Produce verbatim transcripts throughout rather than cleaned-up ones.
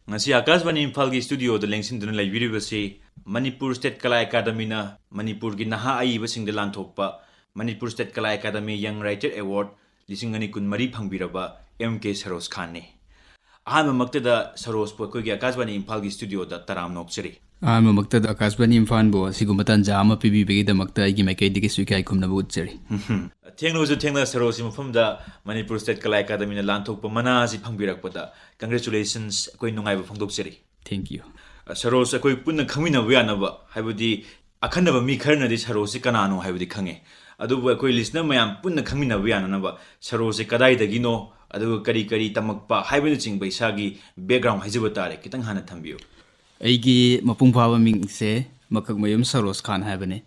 ꯉꯁꯤ ꯑꯀꯥꯁꯕꯥꯅꯤ ꯏꯝꯐꯥꯜꯒꯤ ꯁ꯭ꯇꯨꯗꯤꯑꯣꯗ ꯂꯦꯡꯁꯤꯟꯗꯨꯅ ꯂꯩꯕꯤꯔꯤꯕꯁꯤ ꯃꯅꯤꯄꯨꯔ ꯁ꯭ꯇꯦꯠ ꯀꯂꯥ ꯑꯦꯀꯥꯗꯃꯤꯅ ꯃꯅꯤꯄꯨꯔꯒꯤ ꯅꯍꯥ ꯑꯏꯕꯁꯤꯡꯗ ꯂꯥꯟꯊꯣꯛꯄ ꯃꯅꯤꯄꯨꯔ ꯁ꯭ꯇꯦꯠ ꯀꯂꯥ ꯑꯦꯀꯥꯗꯃꯤ ꯌꯪ ꯔꯥꯏꯇꯔ ꯑꯦꯋꯥꯔꯗ ꯂꯤꯁꯤꯡ ꯑꯅꯤ ꯀꯨꯟꯃꯔꯤ ꯐꯪꯕꯤꯔꯕ ꯑꯦꯝ ꯀꯦ ꯁꯔꯣꯖ ꯈꯥꯟꯅꯤ꯫ ꯑꯍꯥꯟꯕꯃꯛꯇꯗ ꯁꯔꯣꯖꯄꯨ ꯑꯩꯈꯣꯏꯒꯤ ꯑꯀꯥꯁꯕꯥꯅꯤ ꯏꯝꯐꯥꯜꯒꯤ ꯁ꯭ꯇꯨꯗꯤꯑꯣꯗ ꯇꯔꯥꯝꯅ ꯑꯣꯛꯆꯔꯤ꯫ ꯑꯍꯥꯟꯕꯃꯛꯇꯗ ꯑꯀꯥꯁꯕꯥꯅꯤ ꯏꯝꯐꯥꯜꯕꯨ ꯑꯁꯤꯒꯨꯝꯕ ꯇꯥꯟꯖꯥ ꯑꯃ ꯄꯤꯕꯤꯕꯒꯤꯗꯃꯛꯇ ꯑꯩꯒꯤ ꯃꯥꯏꯀꯩꯗꯒꯤꯁꯨ ꯏꯀꯥꯏ ꯈꯨꯝꯅꯕ ꯎꯠꯆꯔꯤ꯫ ꯊꯦꯡꯂꯕꯁꯨ ꯊꯦꯡꯅ ꯁꯔꯣꯖꯀꯤ ꯃꯐꯝꯗ ꯃꯅꯤꯄꯨꯔ ꯁ꯭ꯇꯦꯠ ꯀꯂꯥ ꯑꯦꯀꯥꯗꯃꯤꯅ ꯂꯥꯟꯊꯣꯛꯄ ꯃꯅꯥ ꯑꯁꯤ ꯐꯪꯕꯤꯔꯛꯄꯗ congratulations, ꯑꯩꯈꯣꯏ ꯅꯨꯡꯉꯥꯏꯕ ꯐꯣꯡꯗꯣꯛꯆꯔꯤ꯫ Thank you. ꯁꯔꯣꯖ ꯑꯩꯈꯣꯏ ꯄꯨꯟꯅ ꯈꯪꯃꯤꯟꯅꯕ ꯌꯥꯅꯕ, ꯍꯥꯏꯕꯗꯤ ꯑꯈꯟꯅꯕ ꯃꯤ ꯈꯔꯅꯗꯤ ꯁꯔꯣꯖꯁꯤ ꯀꯅꯥꯅꯣ ꯍꯥꯏꯕꯗꯤ ꯈꯪꯉꯦ, ꯑꯗꯨꯕꯨ ꯑꯩꯈꯣꯏ ꯂꯤꯁꯅꯔ ꯃꯌꯥꯝ ꯄꯨꯟꯅ ꯈꯪꯃꯤꯟꯅꯕ ꯌꯥꯅꯅꯕ ꯁꯔꯣꯖꯁꯤ ꯀꯗꯥꯏꯗꯒꯤꯅꯣ, ꯑꯗꯨꯒ ꯀꯔꯤ ꯀꯔꯤ ꯇꯝꯃꯛꯄ ꯍꯥꯏꯕꯅꯆꯤꯡꯕ ꯏꯁꯥꯒꯤ background ꯍꯥꯏꯖꯕ ꯇꯥꯔꯦ, ꯈꯤꯇꯪ ꯍꯥꯟꯅ ꯊꯝꯕꯤꯌꯨ꯫ ꯑꯩꯒꯤ ꯃꯄꯨꯡ ꯐꯥꯕ ꯃꯤꯡꯁꯦ ꯃꯀꯛꯃꯌꯨꯝ ꯁꯔꯣꯖ ꯈꯥꯟ ꯍꯥꯏꯕꯅꯤ꯫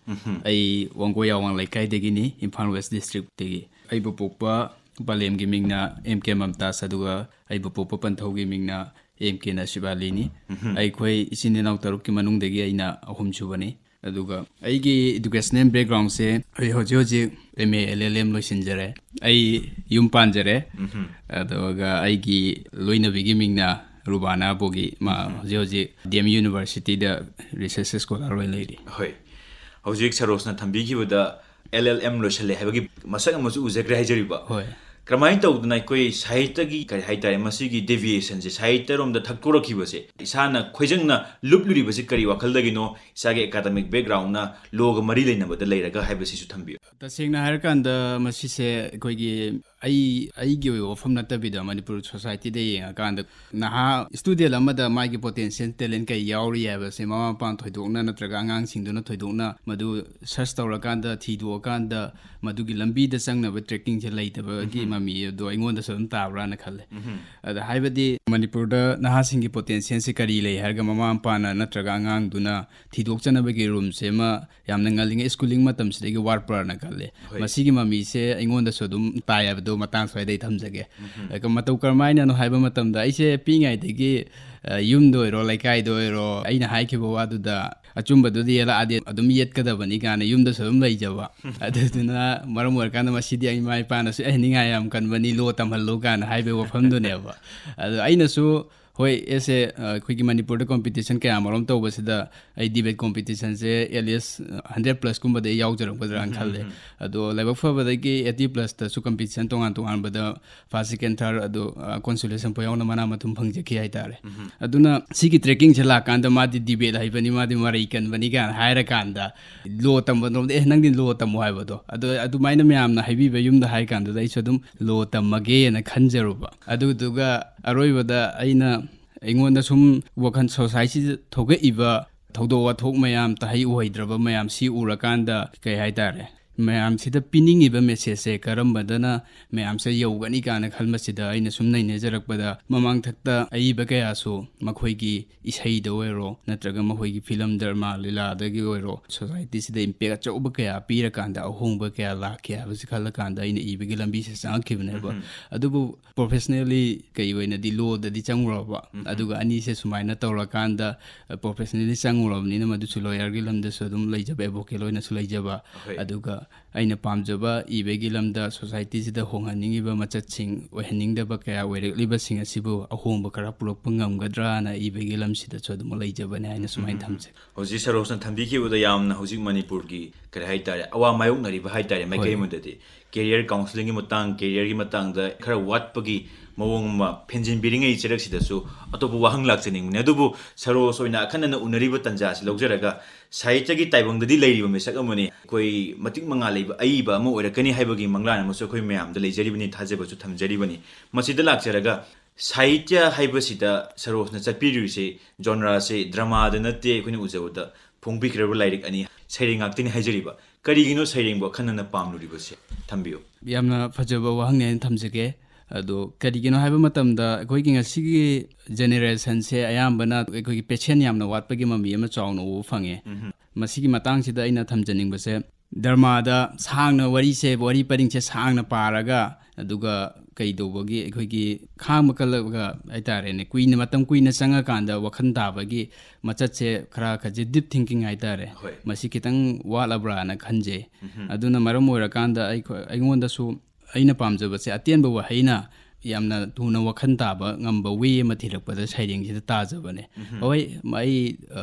ꯑꯩ ꯋꯥꯡꯒꯣꯏ ꯑꯋꯥꯡ ꯂꯩꯀꯥꯏꯗꯒꯤꯅꯤ, ꯏꯝꯐꯥꯜ ꯋꯦꯁ ꯗꯤꯁꯇ꯭ꯔꯤꯛꯇꯒꯤ꯫ ꯑꯩꯕꯨ ꯄꯣꯛꯄ ꯄꯂꯦꯝꯒꯤ ꯃꯤꯡꯅ ꯑꯦꯝ ꯀꯦ ꯃꯝꯇꯥꯖ, ꯑꯗꯨꯒ ꯑꯩꯕꯨ ꯄꯣꯛꯄ ꯄꯟꯊꯧꯒꯤ ꯃꯤꯡꯅ ꯑꯦꯝ ꯀꯦ ꯅꯁꯤꯕ ꯑꯂꯤꯅꯤ꯫ ꯑꯩꯈꯣꯏ ꯏꯆꯤꯟ ꯏꯅꯥꯎ ꯇꯔꯨꯛꯀꯤ ꯃꯅꯨꯡꯗꯒꯤ ꯑꯩꯅ ꯑꯍꯨꯝꯁꯨꯕꯅꯤ꯫ ꯑꯗꯨꯒ ꯑꯩꯒꯤ educational backgroundꯁꯦ ꯑꯩ ꯍꯧꯖꯤꯛ ꯍꯧꯖꯤꯛ M A L L M ꯂꯣꯏꯁꯤꯟꯖꯔꯦ꯫ ꯑꯩ ꯌꯨꯝ ꯄꯥꯟꯖꯔꯦ꯫ ꯑꯗꯨꯒ ꯑꯩꯒꯤ ꯂꯣꯏꯅꯕꯤꯒꯤ ꯃꯤꯡꯅ ꯔꯨꯕꯥꯅꯥ ꯕꯣꯒꯤ꯫ ꯃꯥ ꯍꯧꯖꯤꯛ ꯍꯧꯖꯤꯛ ꯗꯤ ꯑꯦꯝ ꯌꯨꯅꯤꯚꯔꯁꯤꯇꯤꯗ research scholar ꯑꯣꯏꯅ ꯂꯩꯔꯤ꯫ ꯍꯣꯏ, ꯍꯧꯖꯤꯛ ꯁꯔꯣꯖꯅ ꯊꯝꯕꯤꯈꯤꯕꯗ ꯑꯦꯜ ꯑꯦꯜ ꯑꯦꯝ ꯂꯣꯏꯁꯤꯜꯂꯦ ꯍꯥꯏꯕꯒꯤ ꯃꯁꯛ ꯑꯃꯁꯨ ꯎꯖꯈ꯭ꯔꯦ ꯍꯥꯏꯖꯔꯤꯕ꯫ ꯍꯣꯏ꯫ ꯀꯔꯝꯍꯥꯏꯅ ꯇꯧꯗꯅ ꯑꯩꯈꯣꯏ ꯁꯥꯍꯤꯇ꯭ꯌꯒꯤ, ꯀꯔꯤ ꯍꯥꯏꯇꯥꯔꯦ, ꯃꯁꯤꯒꯤ deviationꯁꯦ, ꯁꯥꯍꯤꯇ꯭ꯌꯔꯣꯝꯗ ꯊꯛꯇꯣꯔꯛꯈꯤꯕꯁꯦ, ꯏꯁꯥꯅ ꯈꯣꯏꯖꯪꯅ ꯂꯨꯞꯂꯨꯔꯤꯕꯁꯤ ꯀꯔꯤ ꯋꯥꯈꯜꯗꯒꯤꯅꯣ, ꯏꯁꯥꯒꯤ academic backgroundꯅ lawꯒ ꯃꯔꯤ ꯂꯩꯅꯕꯗ ꯂꯩꯔꯒ ꯍꯥꯏꯕꯁꯤꯁꯨ ꯊꯝꯕꯤꯌꯨ꯫ ꯇꯁꯦꯡꯅ ꯍꯥꯏꯔꯀꯥꯟꯗ ꯃꯁꯤꯁꯦ ꯑꯩꯈꯣꯏꯒꯤ ꯑꯩ, ꯑꯩꯒꯤ ꯑꯣꯏꯕ ꯋꯥꯐꯝ ꯅꯠꯇꯕꯤꯗ ꯃꯅꯤꯄꯨꯔ societyꯗ ꯌꯦꯡꯉꯀꯥꯟꯗ ꯅꯍꯥ student ꯑꯃꯗ ꯃꯥꯒꯤ potential talent ꯀꯩ ꯌꯥꯎꯔꯤ ꯍꯥꯏꯕꯁꯦ ꯃꯃꯥ ꯃꯄꯥꯅ ꯊꯣꯏꯗꯣꯛꯅ ꯅꯠꯇ꯭ꯔꯒ ꯑꯉꯥꯡꯁꯤꯡꯗꯨꯅ ꯊꯣꯏꯗꯣꯛꯅ ꯃꯗꯨ search ꯇꯧꯔꯀꯥꯟꯗ, ꯊꯤꯗꯣꯛꯑꯀꯥꯟꯗ ꯃꯗꯨꯒꯤ ꯂꯝꯕꯤꯗ ꯆꯪꯅꯕ trackingꯁꯦ ꯂꯩꯇꯕꯒꯤ ꯃꯃꯤ ꯑꯗꯣ ꯑꯩꯉꯣꯟꯗꯁꯨ ꯑꯗꯨꯝ ꯇꯥꯕ꯭ꯔꯥꯅ ꯈꯜꯂꯦ꯫ ꯑꯗ ꯍꯥꯏꯕꯗꯤ ꯃꯅꯤꯄꯨꯔꯗ ꯅꯍꯥꯁꯤꯡꯒꯤ potentialꯁꯦ ꯀꯔꯤ ꯂꯩ ꯍꯥꯏꯔꯒ ꯃꯃꯥ ꯃꯄꯥꯅ ꯅꯠꯇ꯭ꯔꯒ ꯑꯉꯥꯡꯗꯨꯅ ꯊꯤꯗꯣꯛꯆꯅꯕꯒꯤ roomꯁꯦ ꯑꯃ ꯌꯥꯝꯅ ꯉꯜꯂꯤꯉꯩ schooling ꯃꯇꯝꯁꯤꯗꯒꯤ ꯋꯥꯠꯄ꯭ꯔꯥꯅ ꯈꯜꯂꯦ꯫ ꯍꯣꯏ꯫ ꯃꯁꯤꯒꯤ ꯃꯃꯤꯁꯦ ꯑꯩꯉꯣꯟꯗꯁꯨ ꯑꯗꯨꯝ ꯇꯥꯏ ꯍꯥꯏꯕꯗꯣ ꯃꯇꯥꯡ ꯁ꯭ꯋꯥꯏꯗ ꯑꯩ ꯊꯝꯖꯒꯦ꯫ ꯑꯗꯨꯒ ꯃꯇꯧ ꯀꯔꯝꯍꯥꯏꯅꯅꯣ ꯍꯥꯏꯕ ꯃꯇꯝꯗ ꯑꯩꯁꯦ ꯄꯤꯛꯏꯉꯩꯗꯒꯤ, ꯑ, ꯌꯨꯝꯗ ꯑꯣꯏꯔꯣ, ꯂꯩꯀꯥꯏꯗ ꯑꯣꯏꯔꯣ, ꯑꯩꯅ ꯍꯥꯏꯈꯤꯕ ꯋꯥꯗꯨꯗ ꯑꯆꯨꯝꯕꯗꯨꯗꯤ ꯌꯦꯜꯂꯛꯑꯗꯤ ꯑꯗꯨꯝ ꯌꯦꯠꯀꯗꯕꯅꯤ ꯀꯥꯏꯅ ꯌꯨꯝꯗꯁꯨ ꯑꯗꯨꯝ ꯂꯩꯖꯕ꯫ ꯑꯗꯨꯗꯨꯅ ꯃꯔꯝ ꯑꯣꯏꯔꯀꯥꯟꯗ ꯃꯁꯤꯗꯤ ꯑꯩ ꯏꯃꯥ ꯏꯄꯥꯅꯁꯨ "ꯑꯦ, ꯅꯤꯡꯉꯥꯏ ꯌꯥꯝ ꯀꯟꯕꯅꯤ, law ꯇꯝꯍꯜꯂꯨ" ꯀꯥꯏꯅ ꯍꯥꯏꯕꯒꯤ ꯋꯥꯐꯝꯗꯨꯅꯦꯕ꯫ ꯑꯗꯣ ꯑꯩꯅꯁꯨ ꯍꯣꯏ, ꯑꯦꯁꯦ, ꯑ, ꯑꯩꯈꯣꯏꯒꯤ ꯃꯅꯤꯄꯨꯔꯗ ꯀꯣꯝꯄꯤꯇꯤꯁꯟ ꯀꯌꯥ ꯃꯔꯨꯝ ꯇꯧꯕꯁꯤꯗ ꯑꯩ ꯗꯤꯕꯦꯠ ꯀꯣꯝꯄꯤꯇꯤꯁꯟꯁꯦ ꯑꯦꯠ ꯂꯤꯁ ꯍꯟꯗ꯭ꯔꯦꯠ ꯄ꯭ꯂꯁꯀꯨꯝꯕꯗ ꯑꯩ ꯌꯥꯎꯖꯔꯛꯄꯗ꯭ꯔꯥꯅ ꯈꯜꯂꯦ꯫ ꯑꯗꯣ ꯂꯥꯏꯕꯛ ꯐꯕꯗꯒꯤ ꯑꯩꯠꯇꯤ ꯄ꯭ꯂꯁꯇꯁꯨ ꯀꯣꯝꯄꯤꯇꯤꯁꯟ ꯇꯣꯉꯥꯟ ꯇꯣꯉꯥꯟꯕꯗ ꯐꯥꯔꯁ, ꯁꯦꯀꯦꯟ, ꯊꯥꯔꯠ ꯑꯗꯣ, ꯑ, ꯀꯣꯟꯁꯣꯂꯦꯁꯟ ꯐꯥꯎ ꯌꯥꯎꯅ ꯃꯅꯥ ꯃꯊꯨꯝ ꯐꯪꯖꯈꯤ ꯍꯥꯏꯇꯥꯔꯦ꯫ ꯑꯗꯨꯅ ꯁꯤꯒꯤ ꯇ꯭ꯔꯦꯛꯀꯤꯡꯁꯦ ꯂꯥꯛꯀꯥꯟꯗ ꯃꯥꯗꯤ ꯗꯤꯕꯦꯠ ꯍꯩꯕꯅꯤ, ꯃꯥꯗꯤ ꯃꯔꯩ ꯀꯟꯕꯅꯤ ꯀꯥꯏꯅ ꯍꯥꯏꯔꯀꯥꯟꯗ ꯂꯣ ꯇꯝꯕ ꯅꯣꯝꯗ, "ꯑꯦ, ꯅꯪꯗꯤ ꯂꯣ ꯇꯝꯃꯣ" ꯍꯥꯏꯕꯗꯣ꯫ ꯑꯗꯣ ꯑꯗꯨꯃꯥꯏꯅ ꯃꯌꯥꯝꯅ ꯍꯥꯏꯕꯤꯕ ꯌꯨꯝꯗ ꯍꯥꯏ ꯀꯥꯟꯗꯨꯗ ꯑꯩꯁꯨ ꯑꯗꯨꯝ ꯂꯣ ꯇꯝꯃꯒꯦꯅ ꯈꯟꯖꯔꯨꯕ꯫ ꯑꯗꯨꯗꯨꯒ ꯑꯔꯣꯏꯕꯗ ꯑꯩꯅ, ꯑꯩꯉꯣꯟꯗ ꯁꯨꯝ ꯋꯥꯈꯜ ꯁꯣꯁꯥꯏꯇꯤꯗ ꯊꯣꯛꯂꯛꯏꯕ ꯊꯧꯗꯣꯛ ꯋꯥꯊꯣꯛ ꯃꯌꯥꯝ, ꯇꯍꯩ ꯎꯍꯩꯗ꯭ꯔꯕ ꯃꯌꯥꯝ ꯁꯤ ꯎꯔꯀꯥꯟꯗ, ꯀꯩ ꯍꯥꯏꯇꯥꯔꯦ, ꯃꯌꯥꯝꯁꯤꯗ ꯄꯤꯅꯤꯡꯉꯤꯕ ꯃꯦꯁꯦꯖꯁꯦ ꯀꯔꯝꯕꯗꯅ ꯃꯌꯥꯝꯁꯦ ꯌꯧꯒꯅꯤ ꯀꯥꯏꯅ ꯈꯟꯕꯁꯤꯗ ꯑꯩꯅ ꯁꯨꯝ ꯅꯩꯅꯖꯔꯛꯄꯗ, ꯃꯃꯥꯡꯊꯛꯇ ꯑꯏꯕ ꯀꯌꯥꯁꯨ ꯃꯈꯣꯏꯒꯤ ꯏꯁꯩꯗ ꯑꯣꯏꯔꯣ, ꯅꯠꯇ꯭ꯔꯒ ꯃꯈꯣꯏꯒꯤ ꯐꯤꯂꯝ ꯗ꯭ꯔꯃꯥ ꯂꯤꯂꯥꯗꯒꯤ ꯑꯣꯏꯔꯣ, ꯁꯣꯁꯥꯏꯇꯤꯁꯤꯗ ꯏꯝꯄꯦꯛ ꯑꯆꯧꯕ ꯀꯌꯥ ꯄꯤꯔꯀꯥꯟꯗ ꯑꯍꯣꯡꯕ ꯀꯌꯥ ꯂꯥꯛꯈꯤ ꯍꯥꯏꯕꯁꯤ ꯈꯜꯂꯀꯥꯟꯗ ꯑꯩꯅ ꯏꯕꯒꯤ ꯂꯝꯕꯤꯁꯦ ꯆꯪꯉꯛꯈꯤꯕꯅꯦꯕ꯫ ꯑꯗꯨꯕꯨ ꯄ꯭ꯔꯣꯐꯦꯁꯅꯦꯜꯂꯤ ꯀꯩ ꯑꯣꯏꯅꯗꯤ ꯂꯣꯗꯗꯤ ꯆꯪꯉꯨꯔꯕ, ꯑꯗꯨꯒ ꯑꯅꯤꯁꯦ ꯁꯨꯃꯥꯏꯅ ꯇꯧꯔꯀꯥꯟꯗ, ꯑ, ꯄ꯭ꯔꯣꯐꯦꯁꯅꯦꯜꯂꯤ ꯆꯪꯉꯨꯔꯕꯅꯤꯅ ꯃꯗꯨꯁꯨ ꯂꯣꯌꯔꯒꯤ ꯂꯝꯗꯁꯨ ꯑꯗꯨꯝ ꯂꯩꯖꯕ, ꯑꯦꯗꯚꯣꯀꯦꯠ ꯑꯣꯏꯅꯁꯨ ꯂꯩꯖꯕ, ꯍꯣꯏ꯫ ꯑꯗꯨꯒ ꯑꯩꯅ ꯄꯥꯝꯖꯕ ꯏꯕꯒꯤ ꯂꯝꯗ ꯁꯣꯁꯥꯏꯇꯤꯁꯤꯗ ꯍꯣꯡꯍꯟꯅꯤꯡꯉꯤꯕ ꯃꯆꯠꯁꯤꯡ, ꯑꯣꯏꯍꯟꯅꯤꯡꯗꯕ ꯀꯌꯥ ꯑꯣꯏꯔꯛꯂꯤꯕꯁꯤꯡ ꯑꯁꯤꯕꯨ ꯑꯍꯣꯡꯕ ꯈꯔ ꯄꯨꯔꯛꯄ ꯉꯝꯒꯗ꯭ꯔꯥꯅ ꯏꯕꯒꯤ ꯂꯝꯁꯤꯗꯁꯨ ꯑꯗꯨꯝ ꯂꯩꯖꯕꯅꯦ ꯍꯥꯏꯅ ꯁꯨꯃꯥꯏꯅ ꯊꯝꯖꯒꯦ꯫ ꯍꯧꯖꯤꯛ ꯁꯔꯣꯁꯅ ꯊꯝꯕꯤꯈꯤꯕꯗ ꯌꯥꯝꯅ ꯍꯧꯖꯤꯛ ꯃꯅꯤꯄꯨꯔꯒꯤ, ꯀꯔꯤ ꯍꯥꯏꯇꯥꯔꯦ, ꯑꯋꯥ ꯃꯥꯌꯣꯛꯅꯔꯤꯕ ꯍꯥꯏꯇꯥꯔꯦ, ꯃꯥꯏꯀꯩ ꯍꯣꯏ꯫ ꯑꯃꯗꯗꯤ ꯀꯦꯔꯤꯌꯔ ꯀꯥꯎꯟꯁꯤꯂꯤꯡꯒꯤ ꯃꯇꯥꯡ, ꯀꯦꯔꯤꯌꯔꯒꯤ ꯃꯇꯥꯡꯗ ꯈꯔ ꯋꯥꯠꯄꯒꯤ ꯃꯑꯣꯡ ꯑꯃ ꯐꯦꯟꯖꯤꯟꯕꯤꯔꯤꯉꯩ ꯆꯩꯔꯛꯁꯤꯗꯁꯨ ꯑꯇꯣꯞꯄ ꯋꯥꯍꯪ ꯂꯥꯛꯆꯅꯤꯡꯕꯅꯤ꯫ ꯑꯗꯨꯕꯨ ꯁꯔꯣꯁ ꯑꯣꯏꯅ ꯑꯈꯟꯅꯅ ꯎꯅꯔꯤꯕ ꯇꯥꯟꯖꯥ ꯑꯁꯤ ꯂꯧꯖꯔꯒ, ꯁꯥꯍꯤꯇ꯭ꯌꯒꯤ ꯇꯥꯏꯕꯪꯗꯗꯤ ꯂꯩꯔꯤꯕ ꯃꯤꯁꯛ ꯑꯃꯅꯤ, ꯑꯩꯈꯣꯏ ꯃꯇꯤꯛ ꯃꯉꯥ ꯂꯩꯕ ꯑꯏꯕ ꯑꯃ ꯑꯣꯏꯔꯛꯀꯅꯤ ꯍꯥꯏꯕꯒꯤ ꯃꯪꯂꯥꯟ ꯑꯃꯁꯨ ꯑꯩꯈꯣꯏ ꯃꯌꯥꯝꯗ ꯂꯩꯖꯔꯤꯕꯅꯤ, ꯊꯥꯖꯕꯁꯨ ꯊꯝꯖꯔꯤꯕꯅꯤ꯫ ꯃꯁꯤꯗ ꯂꯥꯛꯆꯔꯒ, ꯁꯥꯍꯤꯇ꯭ꯌ ꯍꯥꯏꯕꯁꯤꯗ ꯁꯔꯣꯁꯅ ꯆꯠꯄꯤꯔꯤꯕꯁꯤ ꯖꯣꯟꯔꯥꯁꯤ ꯗ꯭ꯔꯃꯥꯗ ꯅꯠꯇꯦ, ꯑꯩꯈꯣꯏꯅ ꯎꯖꯕꯗ ꯐꯣꯡꯕꯤꯈ꯭ꯔꯕ ꯂꯥꯏꯔꯤꯛ ꯑꯅꯤ, ꯁꯩꯔꯦꯡ ꯉꯥꯛꯇꯅꯤ ꯍꯥꯏꯖꯔꯤꯕ꯫ ꯀꯔꯤꯒꯤꯅꯣ ꯁꯩꯔꯦꯡꯕꯨ ꯑꯈꯟꯅꯅ ꯄꯥꯝꯂꯨꯔꯤꯕꯁꯦ? ꯊꯝꯕꯤꯌꯨ꯫ ꯌꯥꯝꯅ ꯐꯖꯕ ꯋꯥꯍꯪꯅꯦ ꯍꯥꯏꯅ ꯊꯝꯖꯒꯦ꯫ ꯑꯗꯣ ꯀꯔꯤꯒꯤꯅꯣ ꯍꯥꯏꯕ ꯃꯇꯝꯗ, ꯑꯩꯈꯣꯏꯒꯤ ꯉꯁꯤꯒꯤ ꯖꯦꯅꯦꯔꯦꯁꯟꯁꯦ ꯑꯌꯥꯝꯕꯅ ꯑꯩꯈꯣꯏꯒꯤ ꯄꯦꯁꯦꯟ ꯌꯥꯝꯅ ꯋꯥꯠꯄꯒꯤ ꯃꯃꯤ ꯑꯃ ꯆꯥꯎꯅ ꯎꯕ ꯐꯪꯉꯦ꯫ ꯃꯁꯤꯒꯤ ꯃꯇꯥꯡꯁꯤꯗ ꯑꯩꯅ ꯊꯝꯖꯅꯤꯡꯕꯁꯦ, ꯗ꯭ꯔꯃꯥꯗ ꯁꯥꯡꯅ ꯋꯥꯔꯤꯁꯦ, ꯋꯥꯔꯤ ꯄꯔꯤꯡꯁꯦ ꯁꯥꯡꯅ ꯄꯥꯔꯒ, ꯑꯗꯨꯒ ꯀꯩꯗꯧꯕꯒꯤ, ꯑꯩꯈꯣꯏꯒꯤ ꯈꯥꯡꯕ ꯀꯜꯂꯒ ꯍꯥꯏꯇꯥꯔꯦꯅꯦ, ꯀꯨꯏꯅ, ꯃꯇꯝ ꯀꯨꯏꯅ ꯆꯪꯉꯀꯥꯟꯗ ꯋꯥꯈꯜ ꯇꯥꯕꯒꯤ ꯃꯆꯠꯁꯦ ꯈꯔ ꯈꯖꯤꯛ ꯗꯤꯞ ꯊꯤꯡꯀꯤꯡ ꯍꯥꯏꯇꯥꯔꯦ, ꯍꯣꯏ꯫ ꯃꯁꯤ ꯈꯤꯇꯪ ꯋꯥꯠꯂꯕ꯭ꯔꯥꯅ ꯈꯟꯖꯩ꯫ ꯑꯗꯨꯅ ꯃꯔꯝ ꯑꯣꯏꯔꯀꯥꯟꯗ ꯑꯩꯈꯣꯏ, ꯑꯩꯉꯣꯟꯗꯁꯨ ꯑꯩꯅ ꯄꯥꯝꯖꯕꯁꯦ ꯑꯇꯦꯟꯕ ꯋꯥꯍꯩꯅ ꯌꯥꯝꯅ ꯊꯨꯅ ꯋꯥꯈꯜ ꯇꯥꯕ ꯉꯝꯕ ꯋꯦ ꯑꯃ ꯊꯤꯔꯛꯄꯗ ꯁꯩꯔꯦꯡꯁꯤꯗ ꯇꯥꯖꯕꯅꯦ꯫ ꯍꯣꯏ, ꯑꯩ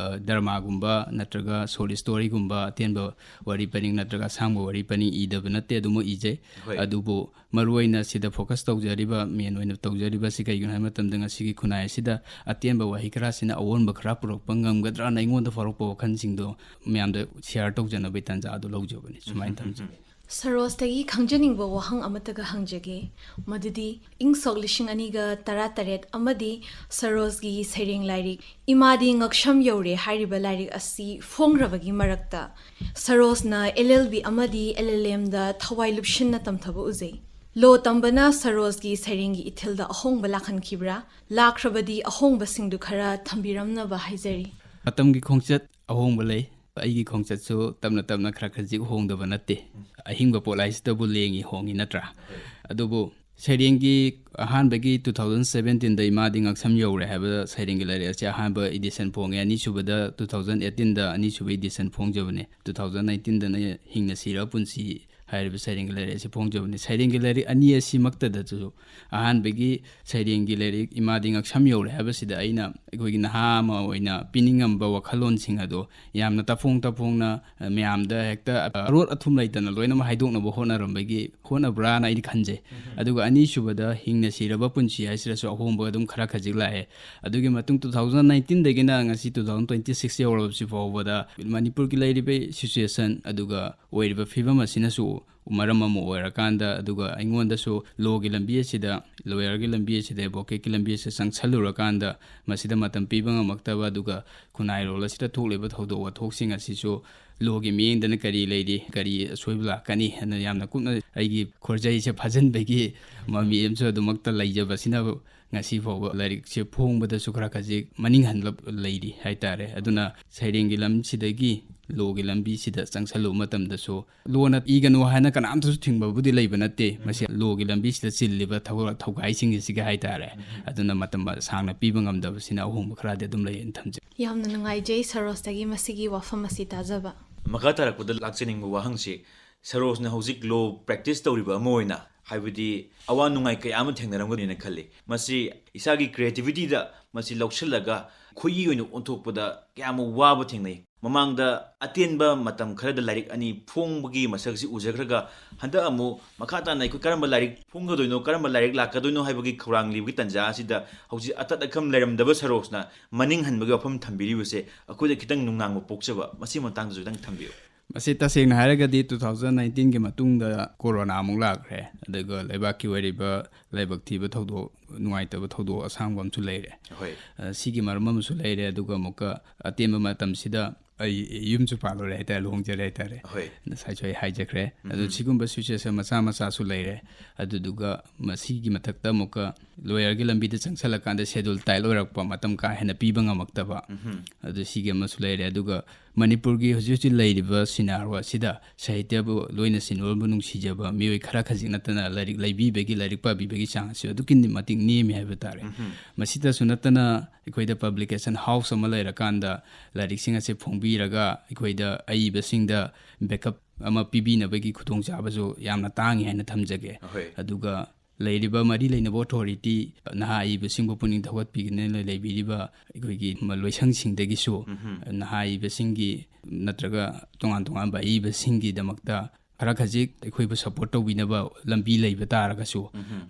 ꯗ꯭ꯔꯃꯥꯒꯨꯝꯕ ꯅꯠꯇ꯭ꯔꯒ ꯁꯣꯔꯠ ꯁ꯭ꯇꯣꯔꯤꯒꯨꯝꯕ, ꯑꯇꯦꯟꯕ ꯋꯥꯔꯤ ꯄꯔꯤꯡ ꯅꯠꯇ꯭ꯔꯒ ꯑꯁꯥꯡꯕ ꯋꯥꯔꯤ ꯄꯔꯤꯡ ꯏꯗꯕ ꯅꯠꯇꯦ, ꯑꯗꯨꯃꯛ ꯏꯖꯩ꯫ ꯍꯣꯏ꯫ ꯑꯗꯨꯕꯨ ꯃꯔꯨꯑꯣꯏꯅ ꯁꯤꯗ ꯐꯣꯀꯁ ꯇꯧꯖꯔꯤꯕ, ꯃꯦꯟ ꯑꯣꯏꯅ ꯇꯧꯖꯔꯤꯕꯁꯤ ꯀꯩꯒꯤꯅꯣ ꯍꯥꯏꯕ ꯃꯇꯝꯗ, ꯉꯁꯤꯒꯤ ꯈꯨꯟꯅꯥꯏ ꯑꯁꯤꯗ ꯑꯇꯦꯟꯕ ꯋꯥꯍꯩ ꯈꯔꯁꯤꯅ ꯑꯑꯣꯟꯕ ꯈꯔ ꯄꯨꯔꯛꯄ ꯉꯝꯒꯗ꯭ꯔꯥꯅ ꯑꯩꯉꯣꯟꯗ ꯐꯥꯎꯔꯛꯄ ꯋꯥꯈꯜꯁꯤꯡꯗꯣ ꯃꯌꯥꯝꯗ ꯁꯤꯌꯥꯔ ꯇꯧꯖꯅꯕꯒꯤ ꯇꯥꯟꯖꯥ ꯑꯗꯨ ꯂꯧꯖꯕꯅꯤ꯫ ꯁꯨꯃꯥꯏꯅ ꯊꯝꯖꯒꯦ꯫ ꯁꯔꯣꯖꯇꯒꯤ ꯈꯪꯖꯅꯤꯡꯕ ꯋꯥꯍꯪ ꯑꯃꯠꯇꯒ ꯍꯪꯖꯒꯦ, ꯃꯗꯨꯗꯤ ꯏꯪ ꯁꯣꯛ ꯂꯤꯁꯤꯡ ꯑꯅꯤꯒ ꯇꯔꯥꯇꯔꯦꯠ ꯑꯃꯗꯤ ꯁꯔꯣꯖꯒꯤ ꯁꯩꯔꯦꯡ ꯂꯥꯏꯔꯤꯛ ꯏꯃꯥꯗꯤ ꯉꯛꯁꯝ ꯌꯧꯔꯦ ꯍꯥꯏꯔꯤꯕ ꯂꯥꯏꯔꯤꯛ ꯑꯁꯤ ꯐꯣꯡꯈ꯭ꯔꯕꯒꯤ ꯃꯔꯛꯇ ꯁꯔꯣꯖꯅ ꯑꯦꯜ ꯑꯦꯜ ꯕꯤ ꯑꯃꯗꯤ ꯑꯦꯜ ꯑꯦꯜ ꯑꯦꯝꯗ ꯊꯋꯥꯏ ꯂꯨꯞꯁꯤꯟꯅ ꯇꯝꯊꯕ ꯎꯖꯩ꯫ ꯂꯣ ꯇꯝꯕꯅ ꯁꯔꯣꯖꯒꯤ ꯁꯩꯔꯦꯡꯒꯤ ꯏꯊꯤꯜꯗ ꯑꯍꯣꯡꯕ ꯂꯥꯛꯍꯟꯈꯤꯕ꯭ꯔꯥ? ꯂꯥꯛꯈ꯭ꯔꯕꯗꯤ ꯑꯍꯣꯡꯕꯁꯤꯡꯗꯨ ꯈꯔ ꯊꯝꯕꯤꯔꯝꯅꯕ ꯍꯥꯏꯖꯔꯤ꯫ ꯃꯇꯝꯒꯤ ꯈꯣꯡꯆꯠ ꯑꯍꯣꯡꯕ ꯂꯩ꯫ ꯑꯩꯒꯤ ꯈꯣꯡꯆꯠꯁꯨ ꯇꯞꯅ ꯇꯞꯅ ꯈꯔ ꯈꯖꯤꯛ ꯍꯣꯡꯗꯕ ꯅꯠꯇꯦ꯫ ꯑꯍꯤꯡꯕ ꯄꯣꯠ ꯍꯥꯏꯁꯤꯗꯕꯨ ꯂꯦꯡꯉꯤ ꯍꯣꯡꯉꯤ ꯅꯠꯇ꯭ꯔꯥ? ꯑꯗꯨꯕꯨ ꯁꯩꯔꯦꯡꯒꯤ ꯑꯍꯥꯟꯕꯒꯤ two thousand seventeenꯗ ꯏꯃꯥꯗꯤ ꯉꯛꯁꯝ ꯌꯧꯔꯦ ꯍꯥꯏꯕ ꯁꯩꯔꯦꯡꯒꯤ ꯂꯥꯏꯔꯤꯛ ꯑꯁꯤ ꯑꯍꯥꯟꯕ ꯏꯗꯤꯁꯟ ꯐꯣꯡꯉꯦ꯫ ꯑꯅꯤꯁꯨꯕꯗ two thousand eighteenꯗ ꯑꯅꯤꯁꯨꯕ ꯏꯗꯤꯁꯟ ꯐꯣꯡꯖꯕꯅꯦ꯫ Two thousand nineteenꯗꯅ ꯍꯤꯡꯅ ꯁꯤꯔꯕ ꯄꯨꯟꯁꯤ ꯍꯥꯏꯔꯤꯕ ꯁꯩꯔꯦꯡꯒꯤ ꯂꯥꯏꯔꯤꯛ ꯑꯁꯤ ꯐꯣꯡꯖꯕꯅꯤ꯫ ꯁꯩꯔꯦꯡꯒꯤ ꯂꯥꯏꯔꯤꯛ ꯑꯅꯤ ꯑꯁꯤꯃꯛꯇꯗꯁꯨ ꯑꯍꯥꯟꯕꯒꯤ ꯁꯩꯔꯦꯡꯒꯤ ꯂꯥꯏꯔꯤꯛ ꯏꯃꯥꯗꯤ ꯉꯛꯁꯝ ꯌꯧꯔꯦ ꯍꯥꯏꯕꯁꯤꯗ ꯑꯩꯅ ꯑꯩꯈꯣꯏꯒꯤ ꯅꯍꯥ ꯑꯃ ꯑꯣꯏꯅ ꯄꯤꯅꯤꯡꯉꯝꯕ ꯋꯥꯈꯜꯂꯣꯟꯁꯤꯡ ꯑꯗꯣ ꯌꯥꯝꯅ ꯇꯐꯣꯡ ꯇꯐꯣꯡꯅ, ꯑ, ꯃꯌꯥꯝꯗ ꯍꯦꯛꯇ ꯑꯔꯣꯠ ꯑꯊꯨꯝ ꯂꯩꯇꯅ ꯂꯣꯏꯅꯃꯛ ꯍꯥꯏꯗꯣꯛꯅꯕ ꯍꯣꯠꯅꯔꯝꯕꯒꯤ, ꯍꯣꯠꯅꯕ꯭ꯔꯥꯅ ꯑꯩꯗꯤ ꯈꯟꯖꯩ꯫ ꯑꯗꯨꯒ ꯑꯅꯤꯁꯨꯕꯗ ꯍꯤꯡꯅ ꯁꯤꯔꯕ ꯄꯨꯟꯁꯤ ꯍꯥꯏꯁꯤꯗꯁꯨ ꯑꯍꯣꯡꯕ ꯑꯗꯨꯝ ꯈꯔ ꯈꯖꯤꯛ ꯂꯥꯛꯑꯦ꯫ ꯑꯗꯨꯒꯤ ꯃꯇꯨꯡ two thousand nineteenꯗꯒꯤꯅ ꯉꯁꯤ two thousand twenty six ꯌꯧꯔꯕꯁꯤ ꯐꯥꯎꯕꯗ ꯃꯅꯤꯄꯨꯔꯒꯤ ꯂꯩꯔꯤꯕ ꯁꯤꯆꯨꯋꯦꯁꯟ ꯑꯗꯨꯒ ꯑꯣꯏꯔꯤꯕ ꯐꯤꯕꯝ ꯑꯁꯤꯅꯁꯨ ꯃꯔꯝ ꯑꯃ ꯑꯣꯏꯔꯀꯥꯟꯗ, ꯑꯗꯨꯒ ꯑꯩꯉꯣꯟꯗꯁꯨ ꯂꯣꯒꯤ ꯂꯝꯕꯤ ꯑꯁꯤꯗ, ꯂꯣꯌꯔꯒꯤ ꯂꯝꯕꯤ ꯑꯁꯤꯗ, ꯑꯦꯗꯚꯣꯀꯦꯠꯀꯤ ꯂꯝꯕꯤ ꯑꯁꯤꯗ ꯆꯪꯁꯜꯂꯨꯔꯀꯥꯟꯗ ꯃꯁꯤꯗ ꯃꯇꯝ ꯄꯤꯕ ꯉꯝꯃꯛꯇꯕ, ꯑꯗꯨꯒ ꯈꯨꯟꯅꯥꯏꯔꯣꯜ ꯑꯁꯤꯗ ꯊꯣꯛꯂꯤꯕ ꯊꯧꯗꯣꯛ ꯋꯥꯊꯣꯛꯁꯤꯡ ꯑꯁꯤꯁꯨ ꯂꯣꯒꯤ ꯃꯤꯠꯌꯦꯡꯗꯅ ꯀꯔꯤ ꯂꯩꯔꯤ, ꯀꯔꯤ ꯑꯁꯣꯏꯕ ꯂꯥꯛꯀꯅꯤ ꯍꯥꯏꯅ ꯌꯥꯝꯅ ꯀꯨꯞꯅ ꯑꯩꯒꯤ ꯈꯣꯔꯖꯩꯁꯦ ꯐꯥꯖꯤꯟꯕꯒꯤ ꯃꯃꯤ ꯑꯃꯁꯨ ꯑꯗꯨꯃꯛꯇ ꯂꯩꯖꯕꯁꯤꯅ ꯉꯁꯤ ꯐꯥꯎꯕ ꯂꯥꯏꯔꯤꯛꯁꯦ ꯐꯣꯡꯕꯗꯁꯨ ꯈꯔ ꯈꯖꯤꯛ ꯃꯅꯤꯡ ꯍꯟꯂꯞ ꯂꯩꯔꯤ ꯍꯥꯏꯇꯥꯔꯦ꯫ ꯑꯗꯨꯅ ꯁꯩꯔꯦꯡꯒꯤ ꯂꯝꯁꯤꯗꯒꯤ ꯂꯣꯒꯤ ꯂꯝꯕꯤꯁꯤꯗ ꯆꯪꯁꯜꯂꯨꯕ ꯃꯇꯝꯗꯁꯨ ꯂꯣꯅ ꯏꯒꯅꯨ ꯍꯥꯏꯅ ꯀꯅꯥꯝꯇꯁꯨ ꯊꯤꯡꯕꯕꯨꯗꯤ ꯂꯩꯕ ꯅꯠꯇꯦ꯫ ꯃꯁꯤ ꯂꯣꯒꯤ ꯂꯝꯕꯤꯁꯤꯗ ꯆꯤꯜꯂꯤꯕ ꯊꯧ-, ꯊꯧꯒꯥꯏꯁꯤꯡ ꯑꯁꯤꯒꯤ ꯍꯥꯏꯇꯥꯔꯦ꯫ ꯑꯗꯨꯅ ꯃꯇꯝ ꯁꯥꯡꯅ ꯄꯤꯕ ꯉꯝꯗꯕꯁꯤꯅ ꯑꯍꯣꯡꯕ ꯈꯔꯗꯤ ꯑꯗꯨꯝ ꯂꯩꯌꯦꯅ ꯊꯝꯖꯩ꯫ ꯌꯥꯝꯅ ꯅꯨꯡꯉꯥꯏꯖꯩ ꯁꯔꯣꯖꯇꯒꯤ ꯃꯁꯤꯒꯤ ꯋꯥꯐꯝ ꯑꯁꯤ ꯇꯥꯖꯕ꯫ ꯃꯈꯥ ꯇꯥꯔꯛꯄꯗ ꯂꯥꯛꯆꯅꯤꯡꯕ ꯋꯥꯍꯪꯁꯤ, ꯁꯔꯣꯖꯅ ꯍꯧꯖꯤꯛ ꯂꯣ ꯄ꯭ꯔꯦꯛꯇꯤꯁ ꯇꯧꯔꯤꯕ ꯑꯃ ꯑꯣꯏꯅ, ꯍꯥꯏꯕꯗꯤ ꯑꯋꯥ ꯅꯨꯡꯉꯥꯏ ꯀꯌꯥ ꯑꯃ ꯊꯦꯡꯅꯔꯝꯒꯅꯤꯅ ꯈꯜꯂꯤ꯫ ꯃꯁꯤ ꯏꯁꯥꯒꯤ ꯀ꯭ꯔꯤꯌꯦꯇꯤꯕꯤꯇꯤꯗ ꯃꯁꯤ ꯂꯧꯁꯤꯜꯂꯒ ꯈꯣꯏꯍꯤ ꯑꯣꯏꯅ ꯑꯣꯟꯊꯣꯛꯄꯗ ꯀꯌꯥꯃꯨꯛ ꯋꯥꯕ ꯊꯦꯡꯅꯩ꯫ ꯃꯃꯥꯡꯗ ꯑꯇꯦꯟꯕ ꯃꯇꯝ ꯈꯔꯗ ꯂꯥꯏꯔꯤꯛ ꯑꯅꯤ ꯐꯣꯡꯕꯒꯤ ꯃꯁꯛꯁꯤ ꯎꯖꯈ꯭ꯔꯒ, ꯍꯟꯗꯛ ꯑꯃꯨꯛ ꯃꯈꯥ ꯇꯥꯅ ꯑꯩꯈꯣꯏ ꯀꯔꯝꯕ ꯂꯥꯏꯔꯤꯛ ꯐꯣꯡꯒꯗꯣꯏꯅꯣ, ꯀꯔꯝꯕ ꯂꯥꯏꯔꯤꯛ ꯂꯥꯛꯀꯗꯣꯏꯅꯣ ꯍꯥꯏꯕꯒꯤ ꯈꯧꯔꯥꯡꯂꯤꯕꯒꯤ ꯇꯥꯟꯖꯥ ꯑꯁꯤꯗ ꯍꯧꯖꯤꯛ ꯑꯇꯠ ꯑꯈꯝ ꯂꯩꯔꯝꯗꯕ ꯁꯔꯣꯖꯅ ꯃꯅꯤꯡ ꯍꯟꯕꯒꯤ ꯋꯥꯐꯝ ꯊꯝꯕꯤꯔꯤꯕꯁꯦ ꯑꯩꯈꯣꯏꯗ ꯈꯤꯇꯪ ꯅꯨꯡꯅꯥꯡꯕ ꯄꯣꯛꯆꯕ, ꯃꯁꯤ ꯃꯇꯥꯡꯗꯁꯨ ꯈꯤꯇꯪ ꯊꯝꯕꯤꯌꯨ꯫ ꯃꯁꯤ ꯇꯁꯦꯡꯅ ꯍꯥꯏꯔꯒꯗꯤ two thousand nineteenꯒꯤ ꯃꯇꯨꯡꯗ ꯀꯣꯔꯣꯅꯥ ꯑꯃꯨꯛ ꯂꯥꯛꯈ꯭ꯔꯦ, ꯑꯗꯨꯒ ꯂꯩꯕꯥꯛꯀꯤ ꯑꯣꯏꯔꯤꯕ ꯂꯥꯏꯕꯛ ꯊꯤꯕ ꯊꯧꯗꯣꯛ, ꯅꯨꯡꯉꯥꯏꯇꯕ ꯊꯧꯗꯣꯛ ꯑꯁꯥꯡꯕ ꯑꯃꯁꯨ ꯂꯩꯔꯦ꯫ ꯍꯣꯏ꯫ ꯑ, ꯁꯤꯒꯤ ꯃꯔꯝ ꯑꯃꯁꯨ ꯂꯩꯔꯦ, ꯑꯗꯨꯒ ꯑꯃꯨꯛꯀ ꯑꯇꯦꯟꯕ ꯃꯇꯝꯁꯤꯗ ꯑꯩ ꯌꯨꯝꯁꯨ ꯄꯥꯜꯂꯨꯔꯦ ꯍꯥꯏꯇꯥꯔꯦ, ꯂꯨꯍꯣꯡꯖꯔꯦ ꯍꯥꯏꯇꯥꯔꯦ꯫ ꯍꯣꯏ꯫ ꯉꯁꯥꯏꯁꯨ ꯑꯩ ꯍꯥꯏꯖꯈ꯭ꯔꯦ꯫ ꯑꯗꯨ ꯁꯤꯒꯨꯝꯕ ꯁꯤꯆꯨꯋꯦꯁꯟ ꯃꯆꯥ ꯃꯆꯥꯁꯨ ꯂꯩꯔꯦ꯫ ꯑꯗꯨꯗꯨꯒ ꯃꯁꯤꯒꯤ ꯃꯊꯛꯇ ꯑꯃꯨꯛꯀ ꯂꯣꯌꯔꯒꯤ ꯂꯝꯕꯤꯗ ꯆꯪꯁꯜꯂꯀꯥꯟꯗ ꯁꯦꯗꯨꯜ ꯇꯥꯏꯠ ꯑꯣꯏꯔꯛꯄ, ꯃꯇꯝ ꯀꯥ ꯍꯦꯟꯅ ꯄꯤꯕ ꯉꯝꯃꯛꯇꯕ, ꯑꯗꯨ ꯁꯤꯒꯤ ꯑꯃꯁꯨ ꯂꯩꯔꯦ꯫ ꯑꯗꯨꯒ ꯃꯅꯤꯄꯨꯔꯒꯤ ꯍꯧꯖꯤꯛ ꯍꯧꯖꯤꯛ ꯂꯩꯔꯤꯕ ꯁꯤꯅꯥꯔꯣ ꯑꯁꯤꯗ ꯁꯥꯍꯤꯇ꯭ꯌꯕꯨ ꯂꯣꯏꯅ ꯁꯤꯟꯂꯣꯟꯕꯨ ꯅꯨꯡꯁꯤꯖꯕ ꯃꯤꯑꯣꯏ ꯈꯔ ꯈꯖꯤꯛ ꯅꯠꯇꯅ ꯂꯥꯏꯔꯤꯛ ꯂꯩꯕꯤꯕꯒꯤ, ꯂꯥꯏꯔꯤꯛ ꯄꯥꯕꯤꯕꯒꯤ ꯆꯥꯡ ꯑꯁꯤ ꯑꯗꯨꯛꯀꯤ ꯃꯇꯤꯛ ꯅꯦꯝꯃꯤ ꯍꯥꯏꯕ ꯇꯥꯔꯦ꯫ ꯃꯁꯤꯇꯁꯨ ꯅꯠꯇꯅ ꯑꯩꯈꯣꯏꯗ ꯄꯕ꯭ꯂꯤꯀꯦꯁꯟ ꯍꯥꯎꯁ ꯑꯃ ꯂꯩꯔꯀꯥꯟꯗ ꯂꯥꯏꯔꯤꯛꯁꯤꯡ ꯑꯁꯦ ꯐꯣꯡꯕꯤꯔꯒ ꯑꯩꯈꯣꯏꯗ ꯑꯏꯕꯁꯤꯡꯗ ꯕꯦꯛꯀꯞ ꯑꯃ ꯄꯤꯕꯤꯅꯕꯒꯤ ꯈꯨꯗꯣꯡꯆꯥꯕꯁꯨ ꯌꯥꯝꯅ ꯇꯥꯡꯉꯤ ꯍꯥꯏꯅ ꯊꯝꯖꯒꯦ꯫ ꯑꯍꯣꯏ꯫ ꯑꯗꯨꯒ ꯂꯩꯔꯤꯕ ꯃꯔꯤ ꯂꯩꯅꯕ ꯑꯣꯊꯣꯔꯤꯇꯤ, ꯅꯍꯥ ꯑꯏꯕꯁꯤꯡꯕꯨ ꯄꯨꯛꯅꯤꯡ ꯊꯧꯒꯠꯄꯤꯗꯨꯅ ꯂꯩꯕꯤꯔꯤꯕ ꯑꯩꯈꯣꯏꯒꯤ ꯂꯣꯏꯁꯪꯁꯤꯡꯗꯒꯤꯁꯨ ꯅꯍꯥ ꯑꯏꯕꯁꯤꯡꯒꯤ ꯅꯠꯇ꯭ꯔꯒ ꯇꯣꯉꯥꯟ ꯇꯣꯉꯥꯟꯕ ꯑꯏꯕꯁꯤꯡꯒꯤꯗꯃꯛꯇ ꯈꯔ ꯈꯖꯤꯛ ꯑꯩꯈꯣꯏꯕꯨ ꯁꯄꯣꯔꯠ ꯇꯧꯕꯤꯅꯕ ꯂꯝꯕꯤ ꯂꯩꯕ ꯇꯥꯔꯒꯁꯨ,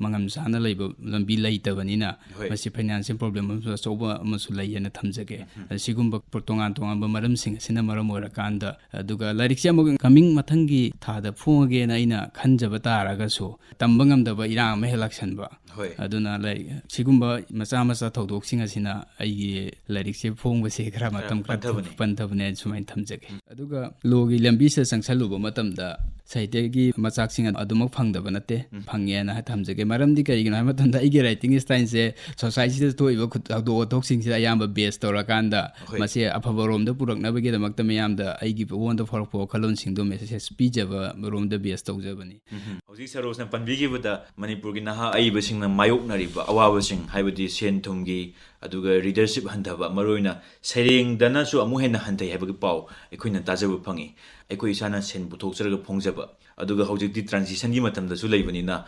ꯃꯉꯝ ꯆꯥꯅ ꯂꯩꯕ ꯂꯝꯕꯤ ꯂꯩꯇꯕꯅꯤꯅ, ꯍꯣꯏ꯫ ꯃꯁꯤ ꯐꯥꯏꯅꯥꯟꯁꯤꯌꯦꯜ ꯄ꯭ꯔꯣꯕ꯭ꯂꯦꯝ ꯑꯃꯁꯨ ꯑꯆꯧꯕ ꯑꯃꯁꯨ ꯂꯩ ꯍꯥꯏꯅ ꯊꯝꯖꯒꯦ꯫ ꯑꯁꯤꯒꯨꯝꯕ ꯇꯣꯉꯥꯟ ꯇꯣꯉꯥꯟꯕ ꯃꯔꯝꯁꯤꯡ ꯑꯁꯤꯅ ꯃꯔꯝ ꯑꯣꯏꯔꯀꯥꯟꯗ, ꯑꯗꯨꯒ ꯂꯥꯏꯔꯤꯛꯁꯦ ꯑꯃꯨꯛ ꯀꯃꯤꯡ ꯃꯊꯪꯒꯤ ꯊꯥꯗ ꯐꯣꯡꯉꯒꯦꯅ ꯑꯩꯅ ꯈꯟꯖꯕ ꯇꯥꯔꯒꯁꯨ, ꯇꯝꯕ ꯉꯝꯗꯕ ꯏꯔꯥꯡ ꯑꯃ ꯍꯦꯛ ꯂꯥꯛꯁꯟꯕ꯫ ꯍꯣꯏ꯫ ꯑꯗꯨꯅ ꯂꯥꯏꯔꯤꯛ, ꯁꯤꯒꯨꯝꯕ ꯃꯆꯥ ꯃꯆꯥ ꯊꯧꯗꯣꯛꯁꯤꯡ ꯑꯁꯤꯅ ꯑꯩꯒꯤ ꯂꯥꯏꯔꯤꯛꯁꯦ ꯐꯣꯡꯕꯁꯦ ꯈꯔ ꯃꯇꯝ ꯈꯔ ꯄꯟꯊꯕꯅꯤ꯫ ꯄꯟꯊꯕꯅꯦ ꯁꯨꯃꯥꯏꯅ ꯊꯝꯖꯒꯦ꯫ ꯑꯗꯨꯒ ꯂꯣꯒꯤ ꯂꯝꯕꯤꯁꯤꯗ ꯆꯪꯁꯜꯂꯨꯕ ꯃꯇꯝꯗ ꯁꯥꯍꯤꯇ꯭ꯌꯒꯤ ꯃꯆꯥꯛꯁꯤꯡ ꯑꯗꯨꯃꯛ ꯐꯪꯗꯕ ꯅꯠꯇꯦ, ꯐꯪꯉꯦꯅ ꯊꯝꯖꯒꯦ꯫ ꯃꯔꯝꯗꯤ ꯀꯔꯤꯒꯤꯅꯣ ꯍꯥꯏꯕ ꯃꯇꯝꯗ ꯑꯩꯒꯤ ꯔꯥꯏꯇꯤꯡ ꯁ꯭ꯇꯥꯏꯜꯁꯦ ꯁꯣꯁꯥꯏꯇꯤꯗ ꯊꯣꯛꯏꯕ ꯈꯨ-, ꯊꯧꯗꯣꯛ ꯋꯥꯊꯣꯛꯁꯤꯡꯁꯤꯗ ꯑꯌꯥꯝꯕ ꯕꯦꯁ ꯇꯧꯔꯀꯥꯟꯗ ꯍꯣꯏ꯫ ꯃꯁꯤ ꯑꯐꯕꯔꯣꯝꯗ ꯄꯨꯔꯛꯅꯕꯒꯤꯗꯃꯛꯇ ꯃꯤꯌꯥꯝꯗ ꯑꯩꯒꯤ ꯄꯨꯛꯉꯣꯟꯗ ꯐꯥꯎꯔꯛꯄ ꯋꯥꯈꯜꯂꯣꯟꯁꯤꯡꯗꯣ ꯃꯦꯁꯦꯖ ꯄꯤꯖꯕ ꯔꯣꯝꯗ ꯕꯦꯁ ꯇꯧꯖꯕꯅꯤ꯫ ꯍꯧꯖꯤꯛ ꯁꯔꯣꯖꯅ ꯄꯟꯕꯤꯈꯤꯕꯗ ꯃꯅꯤꯄꯨꯔꯒꯤ ꯅꯍꯥ ꯑꯏꯕꯁꯤꯡꯅ ꯃꯥꯌꯣꯛꯅꯔꯤꯕ ꯑꯋꯥꯕꯁꯤꯡ, ꯍꯥꯏꯕꯗꯤ ꯁꯦꯟ ꯊꯨꯝꯒꯤ, ꯑꯗꯨꯒ readership ꯍꯟꯊꯕ, ꯃꯔꯨꯑꯣꯏꯅ ꯁꯩꯔꯦꯡꯗꯅꯁꯨ ꯑꯃꯨꯛ ꯍꯦꯟꯅ ꯍꯟꯊꯩ ꯍꯥꯏꯕꯒꯤ ꯄꯥꯎ ꯑꯩꯈꯣꯏꯅ ꯇꯥꯖꯕ ꯐꯪꯉꯤ꯫ ꯑꯩꯈꯣꯏ ꯏꯁꯥꯅ ꯁꯦꯟ ꯄꯨꯊꯣꯛꯆꯔꯒ ꯐꯣꯡꯖꯕ, ꯑꯗꯨꯒ ꯍꯧꯖꯤꯛꯇꯤ transitionꯒꯤ ꯃꯇꯝꯗꯁꯨ ꯂꯩꯕꯅꯤꯅ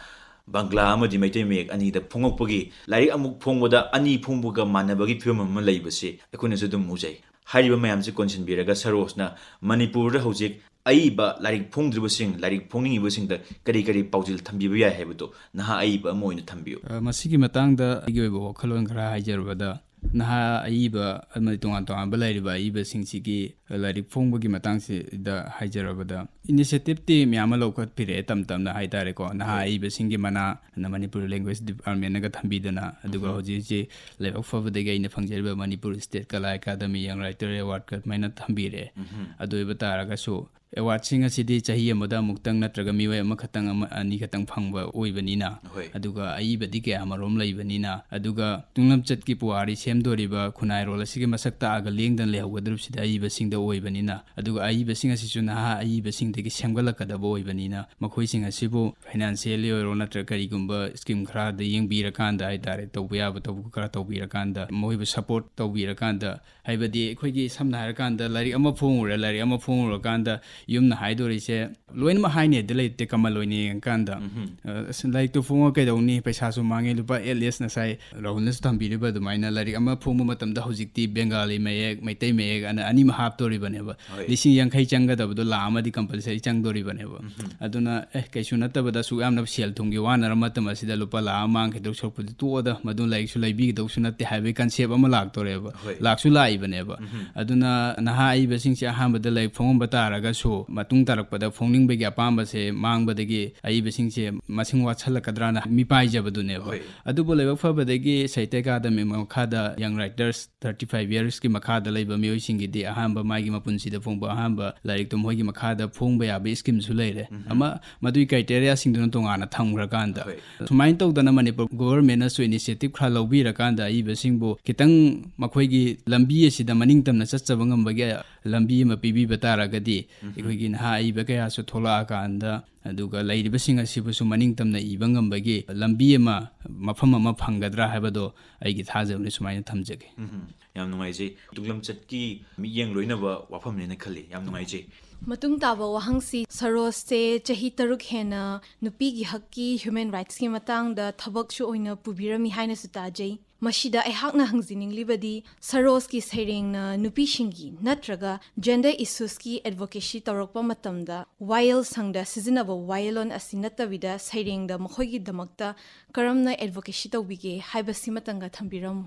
ꯕꯪꯒ꯭ꯂꯥ ꯑꯃꯗꯤ ꯃꯩꯇꯩ ꯃꯌꯦꯛ ꯑꯅꯤꯗ ꯐꯣꯡꯉꯛꯄꯒꯤ ꯂꯥꯏꯔꯤꯛ ꯑꯃꯨꯛ ꯐꯣꯡꯕꯗ ꯑꯅꯤ ꯐꯣꯡꯕꯒ ꯃꯥꯟꯅꯕꯒꯤ ꯐꯤꯕꯝ ꯑꯃ ꯂꯩꯕꯁꯤ ꯑꯩꯈꯣꯏꯅꯁꯨ ꯑꯗꯨꯝ ꯎꯖꯩ꯫ ꯍꯥꯏꯔꯤꯕ ꯃꯌꯥꯝꯁꯤ ꯀꯣꯟꯁꯤꯟꯕꯤꯔꯒ ꯁꯔꯣꯖꯅ ꯃꯅꯤꯄꯨꯔꯗ ꯍꯧꯖꯤꯛ ꯑꯏꯕ, ꯂꯥꯏꯔꯤꯛ ꯐꯣꯡꯗ꯭ꯔꯤꯕꯁꯤꯡ, ꯂꯥꯏꯔꯤꯛ ꯐꯣꯡꯅꯤꯡꯉꯤꯕꯁꯤꯡꯗ ꯀꯔꯤ ꯀꯔꯤ ꯄꯥꯎꯖꯦꯜ ꯊꯝꯕꯤꯕ ꯌꯥꯏ ꯍꯥꯏꯕꯗꯣ ꯅꯍꯥ ꯑꯏꯕ ꯑꯃ ꯑꯣꯏꯅ ꯊꯝꯕꯤꯌꯨ꯫ ꯑ, ꯃꯁꯤꯒꯤ ꯃꯇꯥꯡꯗ ꯑꯩꯒꯤ ꯑꯣꯏꯕ ꯋꯥꯈꯜꯂꯣꯟ ꯈꯔ ꯍꯥꯏꯖꯔꯕꯗ, ꯅꯍꯥ ꯑꯏꯕ ꯑꯃꯗꯤ ꯇꯣꯉꯥꯟ ꯇꯣꯉꯥꯟꯕ ꯂꯩꯔꯤꯕ ꯑꯏꯕꯁꯤꯡꯁꯤꯒꯤ ꯂꯥꯏꯔꯤꯛ ꯐꯣꯡꯕꯒꯤ ꯃꯇꯥꯡꯁꯤꯗ ꯍꯥꯏꯖꯔꯕꯗ, initiativeꯇꯤ ꯃꯌꯥꯝ ꯑꯃ ꯂꯧꯈꯠꯄꯤꯔꯛꯑꯦ, ꯇꯝ ꯇꯝꯅ ꯍꯥꯏꯇꯥꯔꯦꯀꯣ꯫ ꯅꯍꯥ ꯍꯣꯏ꯫ ꯑꯏꯕꯁꯤꯡꯒꯤ ꯃꯅꯥ ꯑꯅ ꯃꯅꯤꯄꯨꯔ language departmentꯅꯒ ꯊꯝꯕꯤꯗꯅ, ꯑꯗꯨꯒ ꯎꯝ꯫ ꯍꯧꯖꯤꯛ ꯍꯧꯖꯤꯛ ꯂꯥꯏꯕꯛ ꯐꯕꯗꯒꯤ ꯑꯩꯅ ꯐꯪꯖꯔꯤꯕ Manipur State Kala Academy Young Writer Award ꯀ ꯑꯗꯨꯃꯥꯏꯅ ꯊꯝꯕꯤꯔꯦ꯫ ꯎꯝ꯫ ꯑꯗꯨ ꯑꯣꯏꯕ ꯇꯥꯔꯒꯁꯨ, awardꯁꯤꯡ ꯑꯁꯤꯗꯤ ꯆꯍꯤ ꯑꯃꯗ ꯑꯃꯨꯛꯇꯪ ꯅꯠꯇ꯭ꯔꯒ ꯃꯤꯑꯣꯏ ꯑꯃꯈꯛꯇꯪ ꯑꯃ ꯑꯅꯤ ꯈꯛꯇꯪ ꯐꯪꯕ ꯑꯣꯏꯕꯅꯤꯅ, ꯍꯣꯏ꯫ ꯑꯗꯨꯒ ꯑꯏꯕꯗꯤ ꯀꯌꯥ ꯑꯃꯔꯣꯝ ꯂꯩꯕꯅꯤꯅ, ꯑꯗꯨꯒ ꯇꯨꯡꯂꯝꯆꯠꯀꯤ ꯄꯨꯋꯥꯔꯤ ꯁꯦꯝꯗꯣꯔꯤꯕ ꯈꯨꯟꯅꯥꯏꯔꯣꯜ ꯑꯁꯤꯒꯤ ꯃꯁꯛ ꯇꯥꯛꯑꯒ ꯂꯦꯡꯗꯅ ꯂꯩꯍꯧꯒꯗꯧꯔꯤꯕꯁꯤꯗꯤ ꯑꯏꯕꯁꯤꯡꯗ ꯑꯣꯏꯕꯅꯤꯅ, ꯑꯗꯨꯒ ꯑꯏꯕꯁꯤꯡ ꯑꯁꯤꯁꯨ ꯅꯍꯥ ꯑꯏꯕꯁꯤꯡꯗꯒꯤ ꯁꯦꯝꯒꯠꯂꯛꯀꯗꯕ ꯑꯣꯏꯕꯅꯤꯅ, ꯃꯈꯣꯏꯁꯤꯡ ꯑꯁꯤꯕꯨ financially ꯑꯣꯏꯔꯣ ꯅꯠꯇ꯭ꯔꯒ ꯀꯔꯤꯒꯨꯝꯕ scheme ꯈꯔꯗ ꯌꯦꯡꯕꯤꯔꯀꯥꯟꯗ ꯍꯥꯏꯇꯥꯔꯦ, ꯇꯧꯕ ꯌꯥꯕ ꯊꯕꯛ ꯈꯔ ꯇꯧꯕꯤꯔꯀꯥꯟꯗ, ꯃꯈꯣꯏꯕꯨ support ꯇꯧꯕꯤꯔꯀꯥꯟꯗ, ꯍꯥꯏꯕꯗꯤ ꯑꯩꯈꯣꯏꯒꯤ ꯁꯝꯅ ꯍꯥꯏꯔꯀꯥꯟꯗ ꯂꯥꯏꯔꯤꯛ ꯑꯃ ꯐꯣꯡꯉꯨꯔꯦ, ꯂꯥꯏꯔꯤꯛ ꯑꯃ ꯐꯣꯡꯉꯨꯔꯀꯥꯟꯗ ꯌꯨꯝꯅ ꯍꯥꯏꯗꯣꯔꯤꯁꯦ, ꯂꯣꯏꯅꯃꯛ ꯍꯥꯏꯅꯦꯗꯤ ꯂꯩꯇꯦ, ꯀꯃꯟ ꯑꯣꯏꯅ ꯌꯦꯡꯉꯀꯥꯟꯗ, ꯎꯝꯍꯨꯝ꯫ ꯑ, ꯑꯁ, ꯂꯥꯏꯔꯤꯛꯇꯨ ꯐꯣꯡꯉ ꯀꯩꯗꯧꯅꯤ, ꯄꯩꯁꯥꯁꯨ ꯃꯥꯡꯉꯦ, ꯂꯨꯄꯥ at least ꯉꯁꯥꯏ ꯔꯥꯍꯨꯜꯅꯁꯨ ꯊꯝꯕꯤꯔꯤꯕ ꯑꯗꯨꯃꯥꯏꯅ ꯂꯥꯏꯔꯤꯛ ꯑꯃ ꯐꯣꯡꯕ ꯃꯇꯝꯗ ꯍꯧꯖꯤꯛꯇꯤ ꯕꯦꯡꯒꯥꯂꯤ ꯃꯌꯦꯛ, ꯃꯩꯇꯩ ꯃꯌꯦꯛ ꯑꯅ ꯑꯅꯤꯃꯛ ꯍꯥꯞꯇꯣꯔꯤꯕꯅꯦꯕ꯫ ꯍꯣꯏ꯫ ꯂꯤꯁꯤꯡ ꯌꯥꯡꯈꯩ ꯆꯪꯒꯗꯕꯗꯣ ꯂꯥꯈ ꯑꯃꯗꯤ compulsory ꯆꯪꯗꯣꯔꯤꯕꯅꯦꯕ꯫ ꯎꯝꯍꯨꯝ꯫ ꯑꯗꯨꯅ, ꯑꯦ, ꯀꯩꯁꯨ ꯅꯠꯇꯕꯗ ꯑꯁꯨꯛ ꯌꯥꯝꯅ ꯁꯦꯜ ꯊꯨꯝꯒꯤ ꯋꯥꯅꯔ ꯃꯇꯝ ꯑꯁꯤꯗ ꯂꯨꯄꯥ ꯂꯥꯈ ꯑꯃ ꯃꯥꯡꯈꯤꯗꯧ ꯁꯔꯨꯛꯄꯨꯗꯤ ꯇꯣꯛꯑꯣꯗ, ꯃꯗꯨ ꯂꯥꯏꯔꯤꯛꯁꯨ ꯂꯩꯕꯤꯒꯗꯧꯁꯨ ꯅꯠꯇꯦ ꯍꯥꯏꯕꯒꯤ concept ꯑꯃ ꯂꯥꯛꯇꯣꯔꯦꯕ꯫ ꯍꯣꯏ꯫ ꯂꯥꯛꯁꯨ ꯂꯥꯛꯏꯕꯅꯦꯕ꯫ ꯎꯝꯍꯨꯝ꯫ ꯑꯗꯨꯅ ꯅꯍꯥ ꯑꯏꯕꯁꯤꯡꯁꯦ ꯑꯍꯥꯟꯕꯗ ꯂꯥꯏꯔꯤꯛ ꯐꯣꯡꯉꯝꯕ ꯇꯥꯔꯒꯁꯨ, ꯃꯇꯨꯡ ꯇꯥꯔꯛꯄꯗ ꯐꯣꯡꯅꯤꯡꯕꯒꯤ ꯑꯄꯥꯝꯕꯁꯦ ꯃꯥꯡꯕꯗꯒꯤ ꯑꯏꯕꯁꯤꯡꯁꯦ ꯃꯁꯤꯡ ꯋꯥꯠꯁꯜꯂꯛꯀꯗ꯭ꯔꯥꯅ ꯃꯤꯄꯥꯏꯖꯕꯗꯨꯅꯦꯕ꯫ ꯍꯣꯏ꯫ ꯑꯗꯨꯕꯨ ꯂꯥꯏꯕꯛ ꯐꯕꯗꯒꯤ ꯁꯥꯍꯤꯇ꯭ꯌ ꯑꯀꯥꯗꯃꯤ ꯃꯈꯥꯗ Young Writers thirty five yearsꯀꯤ ꯃꯈꯥꯗ ꯂꯩꯕ ꯃꯤꯑꯣꯏꯁꯤꯡꯒꯤꯗꯤ ꯑꯍꯥꯟꯕ ꯃꯥꯒꯤ ꯃꯄꯨꯟꯁꯤꯗ ꯐꯣꯡꯕ ꯑꯍꯥꯟꯕ ꯂꯥꯏꯔꯤꯛꯇꯣ ꯃꯈꯣꯏꯒꯤ ꯃꯈꯥꯗ ꯐꯣꯡꯕ ꯌꯥꯕ schemeꯁꯨ ꯂꯩꯔꯦ꯫ ꯎꯝꯍꯨꯝ꯫ ꯑꯃ, ꯃꯗꯨꯒꯤ criteriaꯁꯤꯡꯗꯨꯅ ꯇꯣꯉꯥꯟꯅ ꯊꯝꯈ꯭ꯔꯀꯥꯟꯗ꯫ ꯍꯣꯏ꯫ ꯁꯨꯃꯥꯏꯅ ꯇꯧꯗꯅ ꯃꯅꯤꯄꯨꯔ governmentꯅꯁꯨ initiative ꯈꯔ ꯂꯧꯕꯤꯔꯀꯥꯟꯗ ꯑꯏꯕꯁꯤꯡꯕꯨ ꯈꯤꯇꯪ ꯃꯈꯣꯏꯒꯤ ꯂꯝꯕꯤ ꯑꯁꯤꯗ ꯃꯅꯤꯡ ꯇꯝꯅ ꯆꯠꯆꯕ ꯉꯝꯕꯒꯤ ꯂꯝꯕꯤ ꯑꯃ ꯄꯤꯕꯤꯕ ꯇꯥꯔꯒꯗꯤ, ꯎꯝꯍꯨꯝ꯫ ꯑꯩꯈꯣꯏꯒꯤ ꯅꯍꯥ ꯑꯏꯕ ꯀꯌꯥꯁꯨ ꯊꯣꯛꯂꯛꯑꯀꯥꯟꯗ, ꯑꯗꯨꯒ ꯂꯩꯔꯤꯕꯁꯤꯡ ꯑꯁꯤꯕꯨꯁꯨ ꯃꯅꯤꯡ ꯇꯝꯅ ꯏꯕ ꯉꯝꯕꯒꯤ ꯂꯝꯕꯤ ꯑꯃ, ꯃꯐꯝ ꯑꯃ ꯐꯪꯒꯗ꯭ꯔꯥ ꯍꯥꯏꯕꯗꯣ ꯑꯩꯒꯤ ꯊꯥꯖꯕꯅꯤ꯫ ꯁꯨꯃꯥꯏꯅ ꯊꯝꯖꯒꯦ꯫ ꯎꯝ, ꯌꯥꯝ ꯅꯨꯡꯉꯥꯏꯖꯩ꯫ ꯇꯨꯡꯂꯝꯆꯠꯀꯤ ꯃꯤꯠꯌꯦꯡ ꯂꯣꯏꯅꯕ ꯋꯥꯐꯝꯅꯦꯅ ꯈꯜꯂꯤ꯫ ꯌꯥꯝ ꯅꯨꯡꯉꯥꯏꯖꯩ꯫ ꯃꯇꯨꯡ ꯇꯥꯕ ꯋꯥꯍꯪꯁꯤ, ꯁꯔꯣꯖꯁꯦ ꯆꯍꯤ ꯇꯔꯨꯛ ꯍꯦꯟꯅ ꯅꯨꯄꯤꯒꯤ ꯍꯛꯀꯤ, human rightsꯀꯤ ꯃꯇꯥꯡꯗ ꯊꯕꯛꯁꯨ ꯑꯣꯏꯅ ꯄꯨꯕꯤꯔꯝꯃꯤ ꯍꯥꯏꯅꯁꯨ ꯇꯥꯖꯩ꯫ ꯃꯁꯤꯗ ꯑꯩꯍꯥꯛꯅ ꯍꯪꯖꯅꯤꯡꯂꯤꯕꯗꯤ, ꯁꯔꯣꯖꯀꯤ ꯁꯩꯔꯦꯡꯅ ꯅꯨꯄꯤꯁꯤꯡꯒꯤ ꯅꯠꯇ꯭ꯔꯒ gender issuesꯀꯤ advocacy ꯇꯧꯔꯛꯄ ꯃꯇꯝꯗ ꯋꯥꯌꯦꯜ ꯁꯪꯗ ꯁꯤꯖꯤꯟꯅꯕ ꯋꯥꯌꯦꯜꯂꯣꯟ ꯑꯁꯤ ꯅꯠꯇꯕꯤꯗ ꯁꯩꯔꯦꯡꯗ ꯃꯈꯣꯏꯒꯤꯗꯃꯛꯇ ꯀꯔꯝꯅ advocacy ꯇꯧꯕꯤꯒꯦ ꯍꯥꯏꯕꯁꯤꯃꯇꯪꯒ ꯊꯝꯕꯤꯔꯝꯃꯨ꯫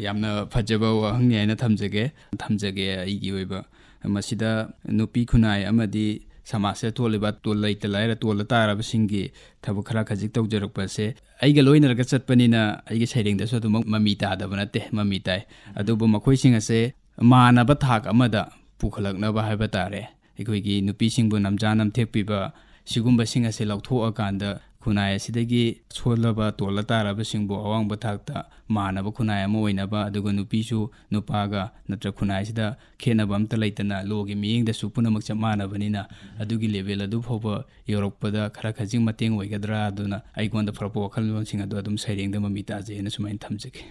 ꯌꯥꯝꯅ ꯐꯖꯕ ꯋꯥꯍꯪꯅꯤ ꯍꯥꯏꯅ ꯊꯝꯖꯒꯦ꯫ ꯊꯝꯖꯒꯦ ꯑꯩꯒꯤ ꯑꯣꯏꯕ꯫ ꯃꯁꯤꯗ ꯅꯨꯄꯤ ꯈꯨꯟꯅꯥꯏ ꯑꯃꯗꯤ ꯁꯃꯥꯖꯇ ꯊꯣꯛꯂꯤꯕ ꯇꯣꯜ-, ꯂꯩꯇ ꯂꯥꯏꯔ ꯇꯣꯜꯂ ꯇꯥꯔꯕꯁꯤꯡꯒꯤ ꯊꯕꯛ ꯈꯔ ꯈꯖꯤꯛ ꯇꯧꯖꯔꯛꯄꯁꯦ ꯑꯩꯒ ꯂꯣꯏꯅꯔꯒ ꯆꯠꯄꯅꯤꯅ ꯑꯩꯒꯤ ꯁꯩꯔꯦꯡꯗꯁꯨ ꯑꯗꯨꯃꯛ ꯃꯃꯤ ꯇꯥꯗꯕ ꯅꯠꯇꯦ, ꯃꯃꯤ ꯇꯥꯏ꯫ ꯑꯗꯨꯕꯨ ꯃꯈꯣꯏꯁꯤꯡ ꯑꯁꯦ ꯃꯥꯟꯅꯕ ꯊꯥꯛ ꯑꯃꯗ ꯄꯨꯈꯠꯂꯛꯅꯕ ꯍꯥꯏꯕ ꯇꯥꯔꯦ꯫ ꯑꯩꯈꯣꯏꯒꯤ ꯅꯨꯄꯤꯁꯤꯡꯕꯨ ꯅꯝꯖꯥ ꯅꯝꯊꯦꯛꯄꯤꯕ ꯁꯤꯒꯨꯝꯕꯁꯤꯡ ꯑꯁꯦ ꯂꯧꯊꯣꯛꯑꯀꯥꯟꯗ ꯈꯨꯟꯅꯥꯏ ꯑꯁꯤꯗꯒꯤ ꯁꯣꯜꯂꯕ ꯇꯣꯜꯂ ꯇꯥꯔꯕꯁꯤꯡꯕꯨ ꯑꯋꯥꯡꯕ ꯊꯥꯛꯇ ꯃꯥꯟꯅꯕ ꯈꯨꯟꯅꯥꯏ ꯑꯃ ꯑꯣꯏꯅꯕ, ꯑꯗꯨꯒ ꯅꯨꯄꯤꯁꯨ ꯅꯨꯄꯥꯒ ꯅꯠꯇ꯭ꯔ ꯈꯨꯟꯅꯥꯏꯁꯤꯗ ꯈꯦꯠꯅꯕ ꯑꯝꯇ ꯂꯩꯇꯅ ꯂꯣꯒꯤ ꯃꯤꯠꯌꯦꯡꯗꯁꯨ ꯄꯨꯝꯅꯃꯛ ꯆꯞ ꯃꯥꯟꯅꯕꯅꯤꯅ ꯑꯗꯨꯒꯤ ꯂꯦꯚꯦꯜ ꯑꯗꯨ ꯐꯥꯎꯕ ꯌꯧꯔꯛꯄꯗ ꯈꯔ ꯈꯖꯤꯛ ꯃꯇꯦꯡ ꯑꯣꯏꯒꯗ꯭ꯔꯥ ꯑꯗꯨꯅ ꯑꯩꯉꯣꯟꯗ ꯐꯥꯎꯔꯛꯄ ꯋꯥꯈꯜꯂꯣꯟꯁꯤꯡ ꯑꯗꯨ ꯑꯗꯨꯝ ꯁꯩꯔꯦꯡꯗ ꯃꯃꯤ ꯇꯥꯖꯩ ꯍꯥꯏꯅ ꯁꯨꯃꯥꯏꯅ ꯊꯝꯖꯒꯦ꯫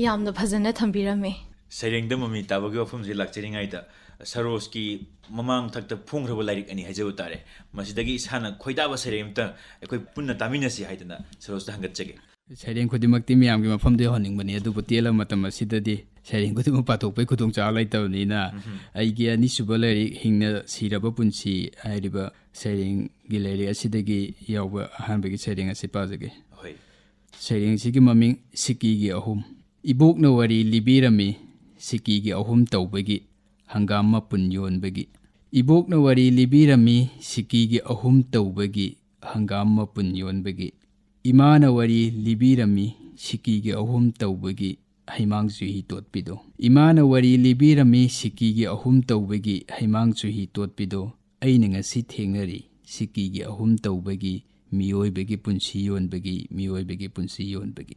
ꯌꯥꯝꯅ ꯐꯖꯅ ꯊꯝꯕꯤꯔꯝꯃꯦ꯫ ꯁꯩꯔꯦꯡꯗ ꯃꯃꯤ ꯇꯥꯕꯒꯤ ꯋꯥꯐꯝꯁꯤ ꯂꯥꯛꯆꯔꯤꯉꯩꯗ, ꯁꯔꯣꯖꯀꯤ ꯃꯃꯥꯡ ꯊꯛꯇ ꯐꯣꯡꯈ꯭ꯔꯕ ꯂꯥꯏꯔꯤꯛ ꯑꯅꯤ ꯍꯥꯏꯖꯕ ꯇꯥꯔꯦ꯫ ꯃꯁꯤꯗꯒꯤ ꯏꯁꯥꯅ ꯈꯣꯏꯗꯥꯕ ꯁꯩꯔꯦꯡ ꯑꯃꯇ ꯑꯩꯈꯣꯏ ꯄꯨꯟꯅ ꯇꯥꯃꯤꯟꯅꯁꯤ ꯍꯥꯏꯗꯅ ꯁꯔꯣꯖꯇ ꯍꯪꯒꯠꯆꯒꯦ꯫ ꯁꯩꯔꯦꯡ ꯈꯨꯗꯤꯡꯃꯛꯇꯤ ꯃꯤꯌꯥꯝꯒꯤ ꯃꯐꯝꯗ ꯌꯧꯍꯟꯅꯤꯡꯕꯅꯤ, ꯑꯗꯨꯕꯨ ꯇꯦꯜꯂꯕ ꯃꯇꯝ ꯑꯁꯤꯗꯗꯤ ꯁꯩꯔꯦꯡ ꯈꯨꯗꯤꯡꯃꯛ ꯄꯥꯊꯣꯛꯄꯒꯤ ꯈꯨꯗꯣꯡꯆꯥꯕ ꯂꯩꯇꯕꯅꯤꯅ, ꯑꯩꯒꯤ ꯑꯅꯤꯁꯨꯕ ꯂꯥꯏꯔꯤꯛ ꯍꯤꯡꯅ ꯁꯤꯔꯕ ꯄꯨꯟꯁꯤ ꯍꯥꯏꯔꯤꯕ ꯁꯩꯔꯦꯡꯒꯤ ꯂꯥꯏꯔꯤꯛ ꯑꯁꯤꯗꯒꯤ ꯌꯥꯎꯕ ꯑꯍꯥꯟꯕꯒꯤ ꯁꯩꯔꯦꯡ ꯑꯁꯤ ꯄꯥꯖꯒꯦ꯫ ꯍꯣꯏ꯫ ꯁꯩꯔꯦꯡꯁꯤꯒꯤ ꯃꯃꯤꯡ ꯁꯤꯀꯤꯒꯤ ꯑꯍꯨꯝ꯫ ꯏꯕꯣꯛꯅ ꯋꯥꯔꯤ ꯂꯤꯕꯤꯔꯝꯃꯤ ꯁꯤꯀꯤꯒꯤ ꯑꯍꯨꯝ ꯇꯧꯕꯒꯤ, ꯍꯪꯒꯥꯝ ꯃꯄꯨꯟ ꯌꯣꯟꯕꯒꯤ꯫ ꯏꯕꯣꯛꯅ ꯋꯥꯔꯤ ꯂꯤꯕꯤꯔꯝꯃꯤ ꯁꯤꯀꯤꯒꯤ ꯑꯍꯨꯝ ꯇꯧꯕꯒꯤ, ꯍꯪꯒꯥꯝ ꯃꯄꯨꯟ ꯌꯣꯟꯕꯒꯤ꯫ ꯏꯃꯥꯅ ꯋꯥꯔꯤ ꯂꯤꯕꯤꯔꯝꯃꯤ ꯁꯤꯀꯤꯒꯤ ꯑꯍꯨꯝ ꯇꯧꯕꯒꯤ, ꯍꯩꯃꯥꯡ ꯆꯨꯍꯤ ꯇꯣꯠꯄꯤꯗꯣ꯫ ꯏꯃꯥꯅ ꯋꯥꯔꯤ ꯂꯤꯕꯤꯔꯝꯃꯤ ꯁꯤꯀꯤꯒꯤ ꯑꯍꯨꯝ ꯇꯧꯕꯒꯤ, ꯍꯩꯃꯥꯡ ꯆꯨꯍꯤ ꯇꯣꯠꯄꯤꯗꯣ꯫ ꯑꯩꯅ ꯉꯁꯤ ꯊꯦꯡꯅꯔꯤ ꯁꯤꯀꯤꯒꯤ ꯑꯍꯨꯝ ꯇꯧꯕꯒꯤ, ꯃꯤꯑꯣꯏꯕꯒꯤ ꯄꯨꯟꯁꯤ ꯌꯣꯟꯕꯒꯤ, ꯃꯤꯑꯣꯏꯕꯒꯤ ꯄꯨꯟꯁꯤ ꯌꯣꯟꯕꯒꯤ꯫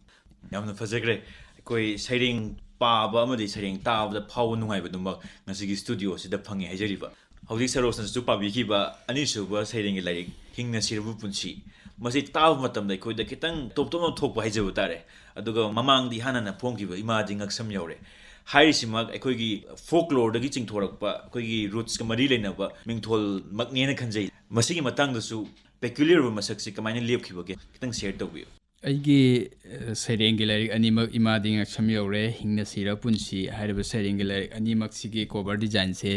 ꯌꯥꯝꯅ ꯐꯖꯈ꯭ꯔꯦ꯫ ꯑꯩꯈꯣꯏ ꯁꯩꯔꯦꯡ ꯄꯥꯕ ꯑꯃꯗꯤ ꯁꯩꯔꯦꯡ ꯇꯥꯕꯗ ꯐꯥꯎꯕ ꯅꯨꯡꯉꯥꯏꯕꯗꯨꯃꯛ ꯉꯁꯤꯒꯤ ꯁ꯭ꯇꯨꯗꯤꯑꯣ ꯑꯁꯤꯗ ꯐꯪꯉꯦ ꯍꯥꯏꯖꯔꯤꯕ꯫ ꯍꯧꯖꯤꯛ ꯁꯔꯣꯖꯅꯁꯨ ꯄꯥꯕꯤꯈꯤꯕ ꯑꯅꯤꯁꯨꯕ ꯁꯩꯔꯦꯡꯒꯤ ꯂꯥꯏꯔꯤꯛ ꯍꯤꯡꯅ ꯁꯤꯔꯕ ꯄꯨꯟꯁꯤ, ꯃꯁꯤ ꯇꯥꯕ ꯃꯇꯝꯗ ꯑꯩꯈꯣꯏꯗ ꯈꯤꯇꯪ ꯇꯣꯞ ꯇꯣꯞꯅ ꯊꯣꯛꯄ ꯍꯥꯏꯖꯕ ꯇꯥꯔꯦ꯫ ꯑꯗꯨꯒ ꯃꯃꯥꯡꯗ ꯏꯍꯥꯟ ꯍꯥꯟꯅ ꯐꯣꯡꯈꯤꯕ ꯏꯃꯥꯗꯤ ꯉꯛꯁꯝ ꯌꯧꯔꯦ ꯍꯥꯏꯔꯤꯁꯤꯃꯛ ꯑꯩꯈꯣꯏꯒꯤ ꯐꯣꯛꯂꯣꯔꯗꯒꯤ ꯆꯤꯡꯊꯣꯔꯛꯄ, ꯑꯩꯈꯣꯏꯒꯤ ꯔꯨꯠꯁꯀ ꯃꯔꯤ ꯂꯩꯅꯕ ꯃꯤꯡꯊꯣꯜꯃꯛꯅꯦꯅ ꯈꯟꯖꯩ꯫ ꯃꯁꯤꯒꯤ ꯃꯇꯥꯡꯗꯁꯨ ꯄꯦꯀ꯭ꯌꯨꯂꯔ ꯑꯣꯏꯕ ꯃꯁꯛꯁꯤ ꯀꯃꯥꯏꯅ ꯂꯦꯞꯈꯤꯕꯒꯦ, ꯈꯤꯇꯪ ꯁꯤꯌꯔ ꯇꯧꯕꯤꯌꯨ꯫ ꯑꯩꯒꯤ, ꯑ, ꯁꯩꯔꯦꯡꯒꯤ ꯂꯥꯏꯔꯤꯛ ꯑꯅꯤꯃꯛ, ꯏꯃꯥꯗꯤ ꯉꯛꯁꯝ ꯌꯧꯔꯦ, ꯍꯤꯡꯅ ꯁꯤꯔ ꯄꯨꯟꯁꯤ ꯍꯥꯏꯔꯤꯕ ꯁꯩꯔꯦꯡꯒꯤ ꯂꯥꯏꯔꯤꯛ ꯑꯅꯤꯃꯛꯁꯤꯒꯤ ꯀꯣꯚꯔ ꯗꯤꯖꯥꯏꯟꯁꯦ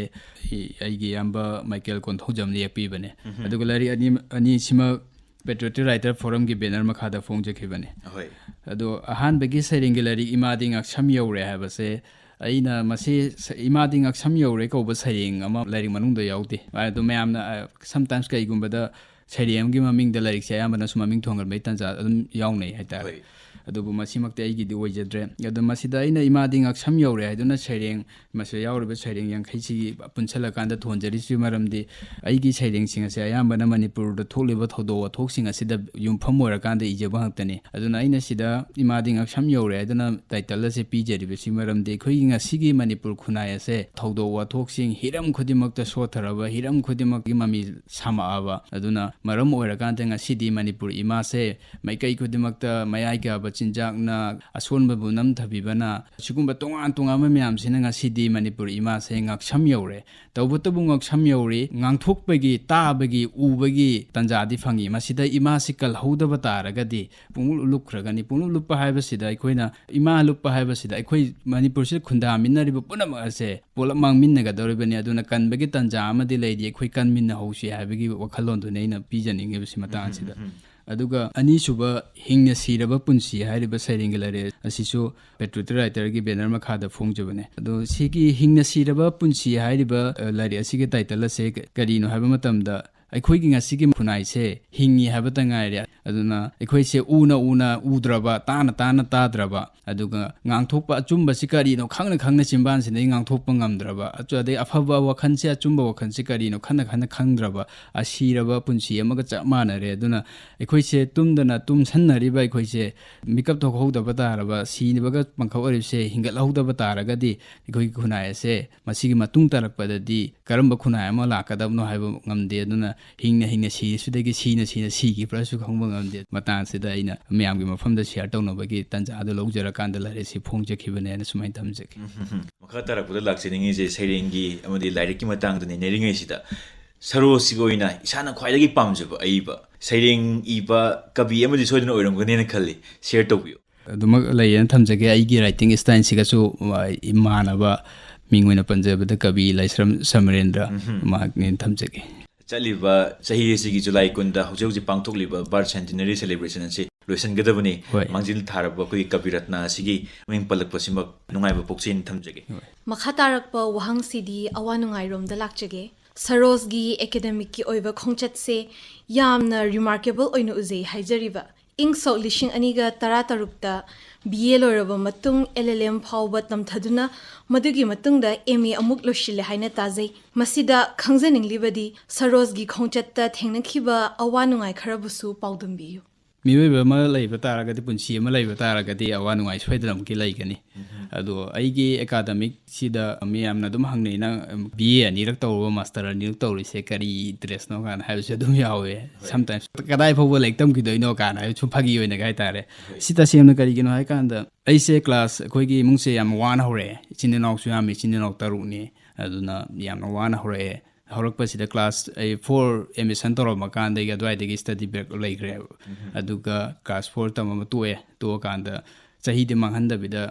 ꯑꯩ, ꯑꯩꯒꯤ ꯏꯌꯥꯝꯕ ꯃꯥꯏꯀꯦꯜ ꯀꯣꯟꯊꯧꯖꯝꯅ ꯌꯦꯛꯄꯤꯕꯅꯦ꯫ ꯑꯗꯨꯒ ꯂꯥꯏꯔꯤꯛ ꯑꯅꯤ, ꯑꯅꯤꯁꯤꯃꯛ ꯄꯦꯇ꯭ꯔꯤꯌꯣꯇꯤꯛ ꯔꯥꯏꯇꯔ ꯐꯣꯔꯝꯒꯤ ꯕꯦꯅꯔ ꯃꯈꯥꯗ ꯐꯣꯡꯖꯈꯤꯕꯅꯦ꯫ ꯑꯍꯣꯏ꯫ ꯑꯗꯣ ꯑꯍꯥꯟꯕꯒꯤ ꯁꯩꯔꯦꯡꯒꯤ ꯂꯥꯏꯔꯤꯛ ꯏꯃꯥꯗꯤ ꯉꯛꯁꯝ ꯌꯧꯔꯦ ꯍꯥꯏꯕꯁꯦ, ꯑꯩꯅ ꯃꯁꯤ ꯁ-, ꯏꯃꯥꯗꯤ ꯉꯛꯁꯝ ꯌꯧꯔꯦ ꯀꯧꯕ ꯁꯩꯔꯦꯡ ꯑꯃ ꯂꯥꯏꯔꯤꯛ ꯃꯅꯨꯡꯗ ꯌꯥꯎꯗꯦ꯫ ꯑꯗꯣ ꯃꯌꯥꯝꯅ, ꯑ, sometimes ꯀꯩꯒꯨꯝꯕꯗ ꯁꯩꯔꯦꯡ ꯑꯃꯒꯤ ꯃꯃꯤꯡꯗ ꯂꯥꯏꯔꯤꯛꯁꯦ ꯑꯌꯥꯝꯕꯅꯁꯨ ꯃꯃꯤꯡ ꯊꯣꯟꯒꯟꯕꯒꯤ ꯇꯥꯟꯖꯥ ꯑꯗꯨꯝ ꯌꯥꯎꯅꯩ ꯍꯥꯏꯇꯥꯔꯦ꯫ ꯍꯣꯏ꯫ ꯑꯗꯨꯕꯨ ꯃꯁꯤꯃꯛꯇꯤ ꯑꯩꯒꯤꯗꯤ ꯑꯣꯏꯖꯗ꯭ꯔꯦ꯫ ꯑꯗꯣ ꯃꯁꯤꯗ ꯑꯩꯅ ꯏꯃꯥꯗꯤ ꯉꯛꯁꯝ ꯌꯧꯔꯦ ꯍꯥꯏꯗꯨꯅ ꯁꯩꯔꯦꯡ ꯃꯁꯤꯗ ꯌꯥꯎꯔꯤꯕ ꯁꯩꯔꯦꯡ ꯌꯥꯡꯈꯩꯁꯤꯒꯤ ꯄꯨꯟꯁꯤꯜꯂꯀꯥꯟꯗ ꯊꯣꯟꯖꯔꯤꯁꯤ ꯃꯔꯝꯗꯤ ꯑꯩꯒꯤ ꯁꯩꯔꯦꯡꯁꯤꯡ ꯑꯁꯦ ꯑꯌꯥꯝꯕꯅ ꯃꯅꯤꯄꯨꯔꯗ ꯊꯣꯛꯂꯤꯕ ꯊꯧꯗꯣꯛ ꯋꯥꯊꯣꯛꯁꯤꯡ ꯑꯁꯤꯗ ꯌꯨꯝꯐꯝ ꯑꯣꯏꯔꯀꯥꯟꯗ ꯏꯖꯕ ꯉꯥꯛꯇꯅꯤ꯫ ꯑꯗꯨꯅ ꯑꯩꯅ ꯁꯤꯗ ꯏꯃꯥꯗꯤ ꯉꯛꯁꯝ ꯌꯧꯔꯦ ꯍꯥꯏꯗꯨꯅ ꯇꯥꯏꯇꯜ ꯑꯁꯦ ꯄꯤꯖꯔꯤꯕꯁꯤ ꯃꯔꯝꯗꯤ ꯑꯩꯈꯣꯏꯒꯤ ꯉꯁꯤꯒꯤ ꯃꯅꯤꯄꯨꯔ ꯈꯨꯟꯅꯥꯏ ꯑꯁꯦ ꯊꯧꯗꯣꯛ ꯋꯥꯊꯣꯛꯁꯤꯡ ꯍꯤꯔꯝ ꯈꯨꯗꯤꯡꯃꯛꯇ ꯁꯣꯠꯊꯔꯕ, ꯍꯤꯔꯝ ꯈꯨꯗꯤꯡꯃꯛꯀꯤ ꯃꯃꯤ ꯁꯥꯃꯛꯑꯕ꯫ ꯑꯗꯨꯅ ꯃꯔꯝ ꯑꯣꯏꯔꯀꯥꯟꯗ ꯉꯁꯤꯗꯤ ꯃꯅꯤꯄꯨꯔ ꯏꯃꯥꯁꯦ ꯃꯥꯏꯀꯩ ꯈꯨꯗꯤꯡꯃꯛꯇ ꯃꯌꯥꯏ ꯀꯥꯕ ꯆꯤꯟꯖꯥꯛꯅ, ꯑꯁꯣꯟꯕꯕꯨ ꯅꯝꯊꯕꯤꯕꯅ, ꯁꯤꯒꯨꯝꯕ ꯇꯣꯉꯥꯟ ꯇꯣꯉꯥꯟꯕ ꯃꯌꯥꯝꯁꯤꯅ ꯉꯁꯤꯗꯤ ꯃꯅꯤꯄꯨꯔ ꯏꯃꯥꯁꯦ ꯉꯛꯁꯝ ꯌꯧꯔꯦ꯫ ꯇꯧꯕꯇꯕꯨ ꯉꯛꯁꯝ ꯌꯧꯔꯤ, ꯉꯥꯡꯊꯣꯛꯄꯒꯤ, ꯇꯥꯕꯒꯤ, ꯎꯕꯒꯤ ꯇꯥꯟꯖꯥꯗꯤ ꯐꯪꯉꯤ꯫ ꯃꯁꯤꯗ ꯏꯃꯥꯁꯤ ꯀꯜꯍꯧꯗꯕ ꯇꯥꯔꯒꯗꯤ ꯄꯨꯡꯂꯨꯞ ꯂꯨꯞꯈ꯭ꯔꯒꯅꯤ꯫ ꯄꯨꯡꯂꯨꯞ ꯂꯨꯞꯄ ꯍꯥꯏꯕꯁꯤꯗ ꯑꯩꯈꯣꯏꯅ ꯏꯃꯥ ꯂꯨꯞꯄ ꯍꯥꯏꯕꯁꯤꯗ ꯑꯩꯈꯣꯏ ꯃꯅꯤꯄꯨꯔꯁꯤꯗ ꯈꯨꯟꯗꯥꯃꯤꯟꯅꯔꯤꯕ ꯄꯨꯝꯅꯃꯛ ꯑꯁꯦ ꯄꯨꯂꯞ ꯃꯥꯡꯃꯤꯟꯅꯒꯗꯧꯔꯤꯕꯅꯤ꯫ ꯑꯗꯨꯅ ꯀꯟꯕꯒꯤ ꯇꯥꯟꯖꯥ ꯑꯃꯗꯤ ꯂꯩꯔꯤ, ꯑꯩꯈꯣꯏ ꯀꯟꯃꯤꯟꯅꯍꯧꯁꯤ ꯍꯥꯏꯕꯒꯤ ꯋꯥꯈꯜꯂꯣꯟꯗꯨꯅꯤ ꯑꯩꯅ ꯄꯤꯖꯅꯤꯡꯉꯤꯕꯁꯤ ꯃꯇꯥꯡ ꯑꯁꯤꯗ꯫ ꯑꯗꯨꯒ ꯑꯅꯤꯁꯨꯕ ꯍꯤꯡꯅ ꯁꯤꯔꯕ ꯄꯨꯟꯁꯤ ꯍꯥꯏꯔꯤꯕ ꯁꯩꯔꯦꯡꯒꯤ ꯂꯥꯏꯔꯤꯛ ꯑꯁꯤꯁꯨ ꯄꯦꯇ꯭ꯔꯤꯌꯣꯇꯤꯛ ꯔꯥꯏꯇꯔꯒꯤ ꯕꯦꯅꯔ ꯃꯈꯥꯗ ꯐꯣꯡꯖꯕꯅꯦ꯫ ꯑꯗꯣ ꯁꯤꯒꯤ ꯍꯤꯡꯅ ꯁꯤꯔꯕ ꯄꯨꯟꯁꯤ ꯍꯥꯏꯔꯤꯕ, ꯑ, ꯂꯥꯏꯔꯤꯛ ꯑꯁꯤꯒꯤ ꯇꯥꯏꯇꯜ ꯑꯁꯦ ꯀ-, ꯀꯔꯤꯅꯣ ꯍꯥꯏꯕ ꯃꯇꯝꯗ, ꯑꯩꯈꯣꯏꯒꯤ ꯉꯁꯤꯒꯤ ꯈꯨꯟꯅꯥꯏꯁꯦ ꯍꯤꯡꯉꯤ ꯍꯥꯏꯕꯇ ꯉꯥꯏꯔꯦ꯫ ꯑꯗꯨꯅ ꯑꯩꯈꯣꯏꯁꯦ ꯎꯅ ꯎꯅ ꯎꯗ꯭ꯔꯕ, ꯇꯥꯅ ꯇꯥꯅ ꯇꯥꯗ꯭ꯔꯕ, ꯑꯗꯨꯒ ꯉꯥꯡꯊꯣꯛꯄ ꯑꯆꯨꯝꯕꯁꯤ ꯀꯔꯤꯅꯣ ꯈꯪꯅ ꯈꯪꯅ ꯆꯤꯟꯕꯥꯟꯁꯤꯗꯒꯤ ꯉꯥꯡꯊꯣꯛꯄ ꯉꯝꯗ꯭ꯔꯕ, ꯑꯆꯨ-, ꯑꯗꯩ ꯑꯐꯕ ꯋꯥꯈꯜꯁꯦ, ꯑꯆꯨꯝꯕ ꯋꯥꯈꯜꯁꯦ ꯀꯔꯤꯅꯣ ꯈꯪꯅ ꯈꯪꯅ ꯈꯪꯗ꯭ꯔꯕ, ꯑꯁꯤꯔꯕ ꯄꯨꯟꯁꯤ ꯑꯃꯒ ꯆꯞ ꯃꯥꯟꯅꯔꯦ꯫ ꯑꯗꯨꯅ ꯑꯩꯈꯣꯏꯁꯦ ꯇꯨꯝꯗꯅ ꯇꯨꯝꯁꯟꯅꯔꯤꯕ ꯑꯩꯈꯣꯏꯁꯦ ꯃꯤꯀꯞ ꯊꯣꯛꯍꯧꯗꯕ ꯇꯥꯔꯕ, ꯁꯤꯕꯒ ꯄꯪꯈꯛ ꯑꯣꯏꯔꯤꯕꯁꯦ ꯍꯤꯡꯒꯠꯍꯧꯗꯕ ꯇꯥꯔꯒꯗꯤ ꯑꯩꯈꯣꯏꯒꯤ ꯈꯨꯟꯅꯥꯏ ꯑꯁꯦ ꯃꯁꯤꯒꯤ ꯃꯇꯨꯡ ꯇꯥꯔꯛꯄꯗꯗꯤ ꯀꯔꯝꯕ ꯈꯨꯟꯅꯥꯏ ꯑꯃ ꯂꯥꯛꯀꯗꯕꯅꯣ ꯍꯥꯏꯕ ꯉꯝꯗꯦ꯫ ꯑꯗꯨꯅ ꯍꯤꯡꯅ ꯍꯤꯡꯅ ꯁꯤꯔꯤꯁꯤꯗꯒꯤ ꯁꯤꯅ ꯁꯤꯅ ꯁꯤꯈꯤꯕ꯭ꯔꯥꯁꯨ ꯈꯪꯕ ꯉꯝꯗꯦ꯫ ꯃꯇꯥꯡꯁꯤꯗ ꯑꯩꯅ ꯃꯌꯥꯝꯒꯤ ꯃꯐꯝꯗ ꯁꯤꯌꯥꯔ ꯇꯧꯅꯕꯒꯤ ꯇꯥꯟꯖꯥꯗꯨ ꯂꯧꯖꯔꯀꯥꯟꯗ ꯂꯥꯏꯔꯤꯛꯁꯤ ꯐꯣꯡꯖꯈꯤꯕꯅꯦꯅ ꯁꯨꯃꯥꯏꯅ ꯊꯝꯖꯒꯦ꯫ ꯃꯈꯥ ꯇꯥꯔꯛꯄꯗ ꯂꯥꯛꯆꯅꯤꯡꯉꯤꯁꯦ ꯁꯩꯔꯦꯡꯒꯤ ꯑꯃꯗꯤ ꯂꯥꯏꯔꯤꯛꯀꯤ ꯃꯇꯥꯡꯗꯅꯤ꯫ ꯅꯩꯔꯤꯉꯩꯁꯤꯗ ꯁꯔꯣꯁꯤꯒꯤ ꯑꯣꯏꯅ ꯏꯁꯥꯅ ꯈ꯭ꯋꯥꯏꯗꯒꯤ ꯄꯥꯝꯖꯕ ꯑꯏꯕ, ꯁꯩꯔꯦꯡ ꯏꯕ ꯀꯕꯤ ꯑꯃꯗꯤ ꯁꯣꯏꯗꯅ ꯑꯣꯏꯔꯝꯒꯅꯦꯅ ꯈꯜꯂꯤ꯫ ꯁꯤꯌꯥꯔ ꯇꯧꯕꯤꯌꯨ꯫ ꯑꯗꯨꯃꯛ ꯂꯩꯌꯦꯅ ꯊꯝꯖꯒꯦ꯫ ꯑꯩꯒꯤ ꯔꯥꯏꯇꯤꯡ ꯁ꯭ꯇꯥꯏꯜꯁꯤꯒꯁꯨ, ꯑ, ꯏꯃꯥꯟꯅꯕ, ꯃꯤꯡ ꯑꯣꯏꯅ ꯄꯟꯖꯕꯗ ꯀꯕꯤ ꯂꯥꯏꯁ꯭ꯔꯝ ꯁꯃꯔꯦꯟꯗ꯭ꯔ ꯃꯍꯥꯛꯅꯦꯅ ꯊꯝꯖꯒꯦ꯫ ꯆꯠꯂꯤꯕ ꯆꯍꯤ ꯑꯁꯤꯒꯤ ꯖꯨꯂꯥꯏ ꯀꯨꯟꯗ ꯍꯧꯖꯤꯛ ꯍꯧꯖꯤꯛ ꯄꯥꯡꯊꯣꯛꯂꯤꯕ ꯕꯥꯔꯠ ꯁꯦꯟꯇꯤꯅꯔꯤ ꯁꯦꯂꯦꯕ꯭ꯔꯦꯁꯟ ꯑꯁꯤ ꯂꯣꯏꯁꯤꯟꯒꯗꯕꯅꯤ꯫ ꯍꯣꯏ꯫ ꯃꯥꯡꯖꯤꯜ ꯊꯥꯔꯕ ꯑꯩꯈꯣꯏꯒꯤ ꯀꯕꯤ ꯔꯠꯅ ꯑꯁꯤꯒꯤ ꯃꯃꯤꯡ ꯄꯜꯂꯛꯄꯁꯤꯃꯛ ꯅꯨꯡꯉꯥꯏꯕ ꯄꯣꯛꯆꯩꯅ ꯊꯝꯖꯒꯦ꯫ ꯍꯣꯏ꯫ ꯃꯈꯥ ꯇꯥꯔꯛꯄ ꯋꯥꯍꯪꯁꯤꯗꯤ ꯑꯋꯥ ꯅꯨꯡꯉꯥꯏꯔꯣꯝꯗ ꯂꯥꯛꯆꯒꯦ꯫ ꯁꯔꯣꯖꯒꯤ ꯑꯦꯀꯥꯗꯦꯃꯤꯛꯀꯤ ꯑꯣꯏꯕ ꯈꯣꯡꯆꯠꯁꯦ ꯌꯥꯝꯅ ꯔꯤꯃꯥꯔꯀꯦꯕꯜ ꯑꯣꯏꯅ ꯎꯖꯩ ꯍꯥꯏꯖꯔꯤꯕ꯫ ꯏꯪ ꯁꯣꯛ ꯂꯤꯁꯤꯡ ꯑꯅꯤꯒ ꯇꯔꯥꯇꯔꯨꯛꯇ ꯕꯤ ꯑꯦ ꯂꯣꯏꯔꯕ ꯃꯇꯨꯡ ꯑꯦꯜ ꯑꯦꯜ ꯑꯦꯝ ꯐꯥꯎꯕ ꯇꯝꯊꯗꯨꯅ ꯃꯗꯨꯒꯤ ꯃꯇꯨꯡꯗ ꯑꯦꯝ ꯑꯦ ꯑꯃꯨꯛ ꯂꯣꯏꯁꯤꯜꯂꯦ ꯍꯥꯏꯅ ꯇꯥꯖꯩ꯫ ꯃꯁꯤꯗ ꯈꯪꯖꯅꯤꯡꯂꯤꯕꯗꯤ ꯁꯔꯣꯖꯒꯤ ꯈꯣꯡꯆꯠꯇ ꯊꯦꯡꯅꯈꯤꯕ ꯑꯋꯥ ꯅꯨꯡꯉꯥꯏ ꯈꯔꯕꯨꯁꯨ ꯄꯥꯎꯗꯝꯕꯤꯌꯨ꯫ ꯃꯤꯑꯣꯏꯕ ꯑꯃ ꯂꯩꯕ ꯇꯥꯔꯒꯗꯤ, ꯄꯨꯟꯁꯤ ꯑꯃ ꯂꯩꯕ ꯇꯥꯔꯒꯗꯤ ꯑꯋꯥ ꯅꯨꯡꯉꯥꯏ ꯁꯣꯏꯗꯅꯃꯛꯀꯤ ꯂꯩꯒꯅꯤ꯫ ꯑꯗꯣ ꯑꯩꯒꯤ ꯑꯦꯀꯥꯗꯃꯤꯛꯁꯤꯗ ꯃꯤꯌꯥꯝꯅ ꯑꯗꯨꯝ ꯍꯪꯅꯩ, "ꯅꯪ ꯕꯤ ꯑꯦ ꯑꯅꯤꯔꯛ ꯇꯧꯔꯨꯕ, ꯃꯥꯁꯇꯔ ꯑꯅꯤꯔꯛ ꯇꯧꯔꯤꯁꯦ ꯀꯔꯤ ꯏꯟꯇꯔꯦꯁꯅꯣ?" ꯀꯥꯏꯅ ꯍꯥꯏꯕꯁꯨ ꯑꯗꯨꯝ ꯌꯥꯎꯋꯦ꯫ ꯁꯝꯇꯥꯏꯝꯁ ꯀꯗꯥꯏ ꯐꯥꯎꯕ ꯂꯥꯏꯔꯤꯛ ꯇꯝꯈꯤꯗꯣꯏꯅꯣ ꯀꯥꯏꯅ ꯍꯥꯏꯕ ꯁꯨꯝ ꯐꯥꯒꯤ ꯑꯣꯏꯅꯒ ꯍꯥꯏꯇꯥꯔꯦ꯫ ꯁꯤ ꯇꯁꯦꯡꯅ ꯀꯔꯤꯒꯤꯅꯣ ꯍꯥꯏꯀꯥꯟꯗ, ꯑꯩꯁꯦ ꯀ꯭ꯂꯥꯁ, ꯑꯩꯈꯣꯏꯒꯤ ꯏꯃꯨꯡꯁꯦ ꯌꯥꯝ ꯋꯥꯅ ꯍꯧꯔꯛꯑꯦ꯫ ꯏꯆꯤꯟ ꯏꯅꯥꯎꯁꯨ ꯌꯥꯝꯃꯤ, ꯏꯆꯤꯟ ꯏꯅꯥꯎ ꯇꯔꯨꯛꯅꯤ꯫ ꯑꯗꯨꯅ ꯌꯥꯝꯅ ꯋꯥꯅ ꯍꯧꯔꯛꯑꯦ꯫ ꯍꯧꯔꯛꯄꯁꯤꯗ ꯀ꯭ꯂꯥꯁ ꯑꯩ ꯐꯣꯔ ꯑꯦꯗꯃꯤꯁꯟ ꯇꯧꯔꯝꯕ ꯀꯥꯟꯗꯒꯤ ꯑꯗꯨꯋꯥꯏꯗꯒꯤ ꯁ꯭ꯇꯗꯤ ꯕ꯭ꯔꯦꯛ ꯂꯩꯈ꯭ꯔꯦꯕ꯫ ꯑꯗꯨꯒ ꯀ꯭ꯂꯥꯁ ꯐꯣꯔ ꯇꯝꯕ ꯇꯣꯛꯑꯦ꯫ ꯇꯣꯛꯑꯀꯥꯟꯗ ꯆꯍꯤꯗꯤ ꯃꯥꯡꯍꯟꯗꯕꯤꯗ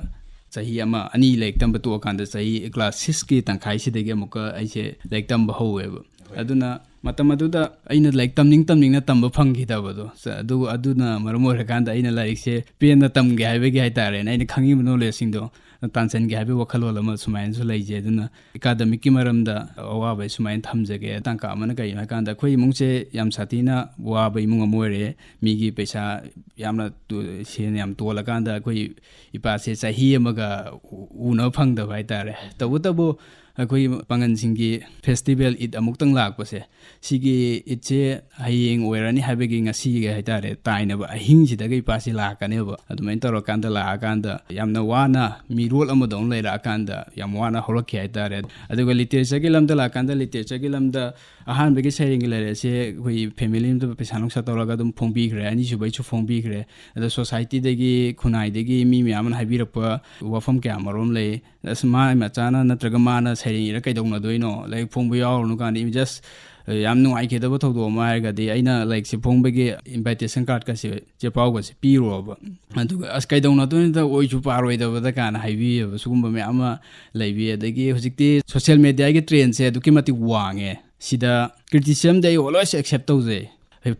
ꯆꯍꯤ ꯑꯃ ꯑꯅꯤ ꯂꯥꯏꯔꯤꯛ ꯇꯝꯕ ꯇꯣꯛꯑꯀꯥꯟꯗ ꯆꯍꯤ ꯀ꯭ꯂꯥꯁ ꯁꯤꯛꯁꯀꯤ ꯇꯪꯈꯥꯏꯁꯤꯗꯒꯤ ꯑꯃꯨꯛꯀ ꯑꯩꯁꯦ ꯂꯥꯏꯔꯤꯛ ꯇꯝꯕ ꯍꯧꯋꯦꯕ꯫ ꯑꯗꯨꯅ ꯃꯇꯝ ꯑꯗꯨꯗ ꯑꯩꯅ ꯂꯥꯏꯔꯤꯛ ꯇꯝꯅꯤꯡ ꯇꯝꯅꯤꯡꯅ ꯇꯝꯕ ꯐꯪꯈꯤꯗꯕꯗꯣ꯫ ꯆ-, ꯑꯗꯨ, ꯑꯗꯨꯅ ꯃꯔꯝ ꯑꯣꯏꯔꯀꯥꯟꯗ ꯑꯩꯅ ꯂꯥꯏꯔꯤꯛꯁꯦ ꯄꯦꯟꯅ ꯇꯝꯒꯦ ꯍꯥꯏꯕꯒꯤ ꯍꯥꯏꯇꯥꯔꯦꯅꯦ, ꯑꯩꯅ ꯈꯪꯉꯤꯕ ꯅꯣꯂꯦꯖꯁꯤꯡꯗꯣ ꯇꯥꯟꯁꯤꯟꯒꯦ ꯍꯥꯏꯕꯒꯤ ꯋꯥꯈꯜꯂꯣꯟ ꯑꯃ ꯁꯨꯃꯥꯏꯅꯁꯨ ꯂꯩꯖꯩ꯫ ꯑꯗꯨꯅ ꯑꯦꯀꯥꯗꯃꯤꯛꯀꯤ ꯃꯔꯝꯗ ꯑꯋꯥꯕ ꯁꯨꯃꯥꯏꯅ ꯊꯝꯖꯒꯦ꯫ ꯇꯥꯡꯀꯛ ꯑꯃꯅ ꯀꯩꯅꯣ ꯍꯥꯏꯀꯥꯟꯗ, ꯑꯩꯈꯣꯏ ꯏꯃꯨꯡꯁꯦ ꯌꯥꯝ ꯁꯥꯊꯤꯅ ꯋꯥꯕ ꯏꯃꯨꯡ ꯑꯃ ꯑꯣꯏꯔꯦ꯫ ꯃꯤꯒꯤ ꯄꯩꯁꯥ ꯌꯥꯝꯅ ꯇꯨ-, ꯁꯦꯟ ꯌꯥꯝ ꯇꯣꯜꯂꯀꯥꯟꯗ ꯑꯩꯈꯣꯏ ꯏꯄꯥꯁꯦ ꯆꯍꯤ ꯑꯃꯒ ꯎ-, ꯎꯅꯕ ꯐꯪꯗꯕ ꯍꯥꯏꯇꯥꯔꯦ꯫ ꯇꯧꯕꯇꯕꯨ ꯑꯩꯈꯣꯏ ꯄꯥꯉꯟꯁꯤꯡꯒꯤ ꯐꯦꯁꯇꯤꯚꯦꯜ ꯏꯗ ꯑꯃꯨꯛꯇꯪ ꯂꯥꯛꯄꯁꯦ, ꯁꯤꯒꯤ ꯏꯗꯁꯦ ꯍꯌꯦꯡ ꯑꯣꯏꯔꯅꯤ ꯍꯥꯏꯕꯒꯤ ꯉꯁꯤꯒꯤ ꯍꯥꯏꯇꯥꯔꯦ, ꯇꯥꯏꯅꯕ ꯑꯍꯤꯡꯁꯤꯗꯒ ꯏꯄꯥꯁꯤ ꯂꯥꯛꯀꯅꯦꯕ꯫ ꯑꯗꯨꯃꯥꯏꯅ ꯇꯧꯔꯀꯥꯟꯗ ꯂꯥꯛꯑꯀꯥꯟꯗ ꯌꯥꯝꯅ ꯋꯥꯅ ꯃꯤꯔꯣꯜ ꯑꯃꯗꯧꯅ ꯂꯩꯔꯛꯑꯀꯥꯟꯗ ꯌꯥꯝ ꯋꯥꯅ ꯍꯧꯔꯛꯈꯤ ꯍꯥꯏꯇꯥꯔꯦ꯫ ꯑꯗꯨꯒ ꯂꯤꯇꯔꯦꯆꯔꯒꯤ ꯂꯝꯗ ꯂꯥꯛꯀꯥꯟꯗ, ꯂꯤꯇꯔꯦꯆꯔꯒꯤ ꯂꯝꯗ ꯑꯍꯥꯟꯕꯒꯤ ꯁꯩꯔꯦꯡꯒꯤ ꯂꯥꯏꯔꯤꯛ ꯑꯁꯦ ꯑꯩꯈꯣꯏ ꯐꯦꯃꯤꯂꯤ ꯑꯃꯗ ꯄꯩꯁꯥ ꯅꯨꯡꯁꯥ ꯇꯧꯔꯒ ꯑꯗꯨꯝ ꯐꯣꯡꯕꯤꯈ꯭ꯔꯦ, ꯑꯅꯤꯁꯨꯕꯩꯁꯨ ꯐꯣꯡꯕꯤꯈ꯭ꯔꯦ꯫ ꯑꯗꯣ ꯁꯣꯁꯥꯏꯇꯤꯗꯒꯤ, ꯈꯨꯟꯅꯥꯏꯗꯒꯤ ꯃꯤ ꯃꯌꯥꯝ ꯑꯃꯅ ꯍꯥꯏꯕꯤꯔꯛꯄ ꯋꯥꯐꯝ ꯀꯌꯥ ꯃꯔꯨꯝ ꯂꯩ꯫ "ꯑꯁ, ꯃꯥ ꯃꯆꯥꯅ ꯅꯠꯇ꯭ꯔꯒ ꯃꯥꯅ ꯁꯩꯔꯦꯡ ꯏꯔ ꯀꯩꯗꯧꯅꯗꯣꯏꯅꯣ? ꯂꯥꯏꯔꯤꯛ ꯐꯣꯡꯕ ꯌꯥꯎꯔꯨꯅꯨ" ꯀꯥꯟꯗ, ꯖꯁ ꯌꯥꯝ ꯅꯨꯡꯉꯥꯏꯈꯤꯗꯕ ꯊꯧꯗꯣꯛ ꯑꯃ ꯍꯥꯏꯔꯒꯗꯤ, ꯑꯩꯅ ꯂꯥꯏꯔꯤꯛꯁꯦ ꯐꯣꯡꯕꯒꯤ ꯏꯟꯚꯥꯏꯇꯦꯁꯟ ꯀꯥꯔꯠꯀꯁꯦ ꯆꯦꯄꯥꯎꯒꯁꯦ ꯄꯤꯔꯨꯔꯕ꯫ ꯑꯗꯨꯒ "ꯑꯁ, ꯀꯩꯗꯧꯅꯗꯣꯏꯅꯣꯗ, ꯑꯣꯏꯁꯨ ꯄꯥꯔꯣꯏꯗꯕꯗ" ꯀꯥꯏꯅ ꯍꯥꯏꯕꯤꯌꯦꯕ꯫ ꯁꯤꯒꯨꯝꯕ ꯃꯌꯥꯝ ꯑꯃ ꯂꯩꯕꯤ꯫ ꯑꯗꯒꯤ ꯍꯧꯖꯤꯛꯇꯤ ꯁꯣꯁꯤꯌꯦꯜ ꯃꯦꯗꯤꯌꯥꯒꯤ ꯇ꯭ꯔꯦꯟꯁꯦ ꯑꯗꯨꯛꯀꯤ ꯃꯇꯤꯛ ꯋꯥꯡꯉꯦ꯫ ꯁꯤꯗ ꯀ꯭ꯔꯤꯇꯤꯁꯤꯖꯝꯗꯤ ꯑꯩ always accept ꯇꯧꯖꯩ,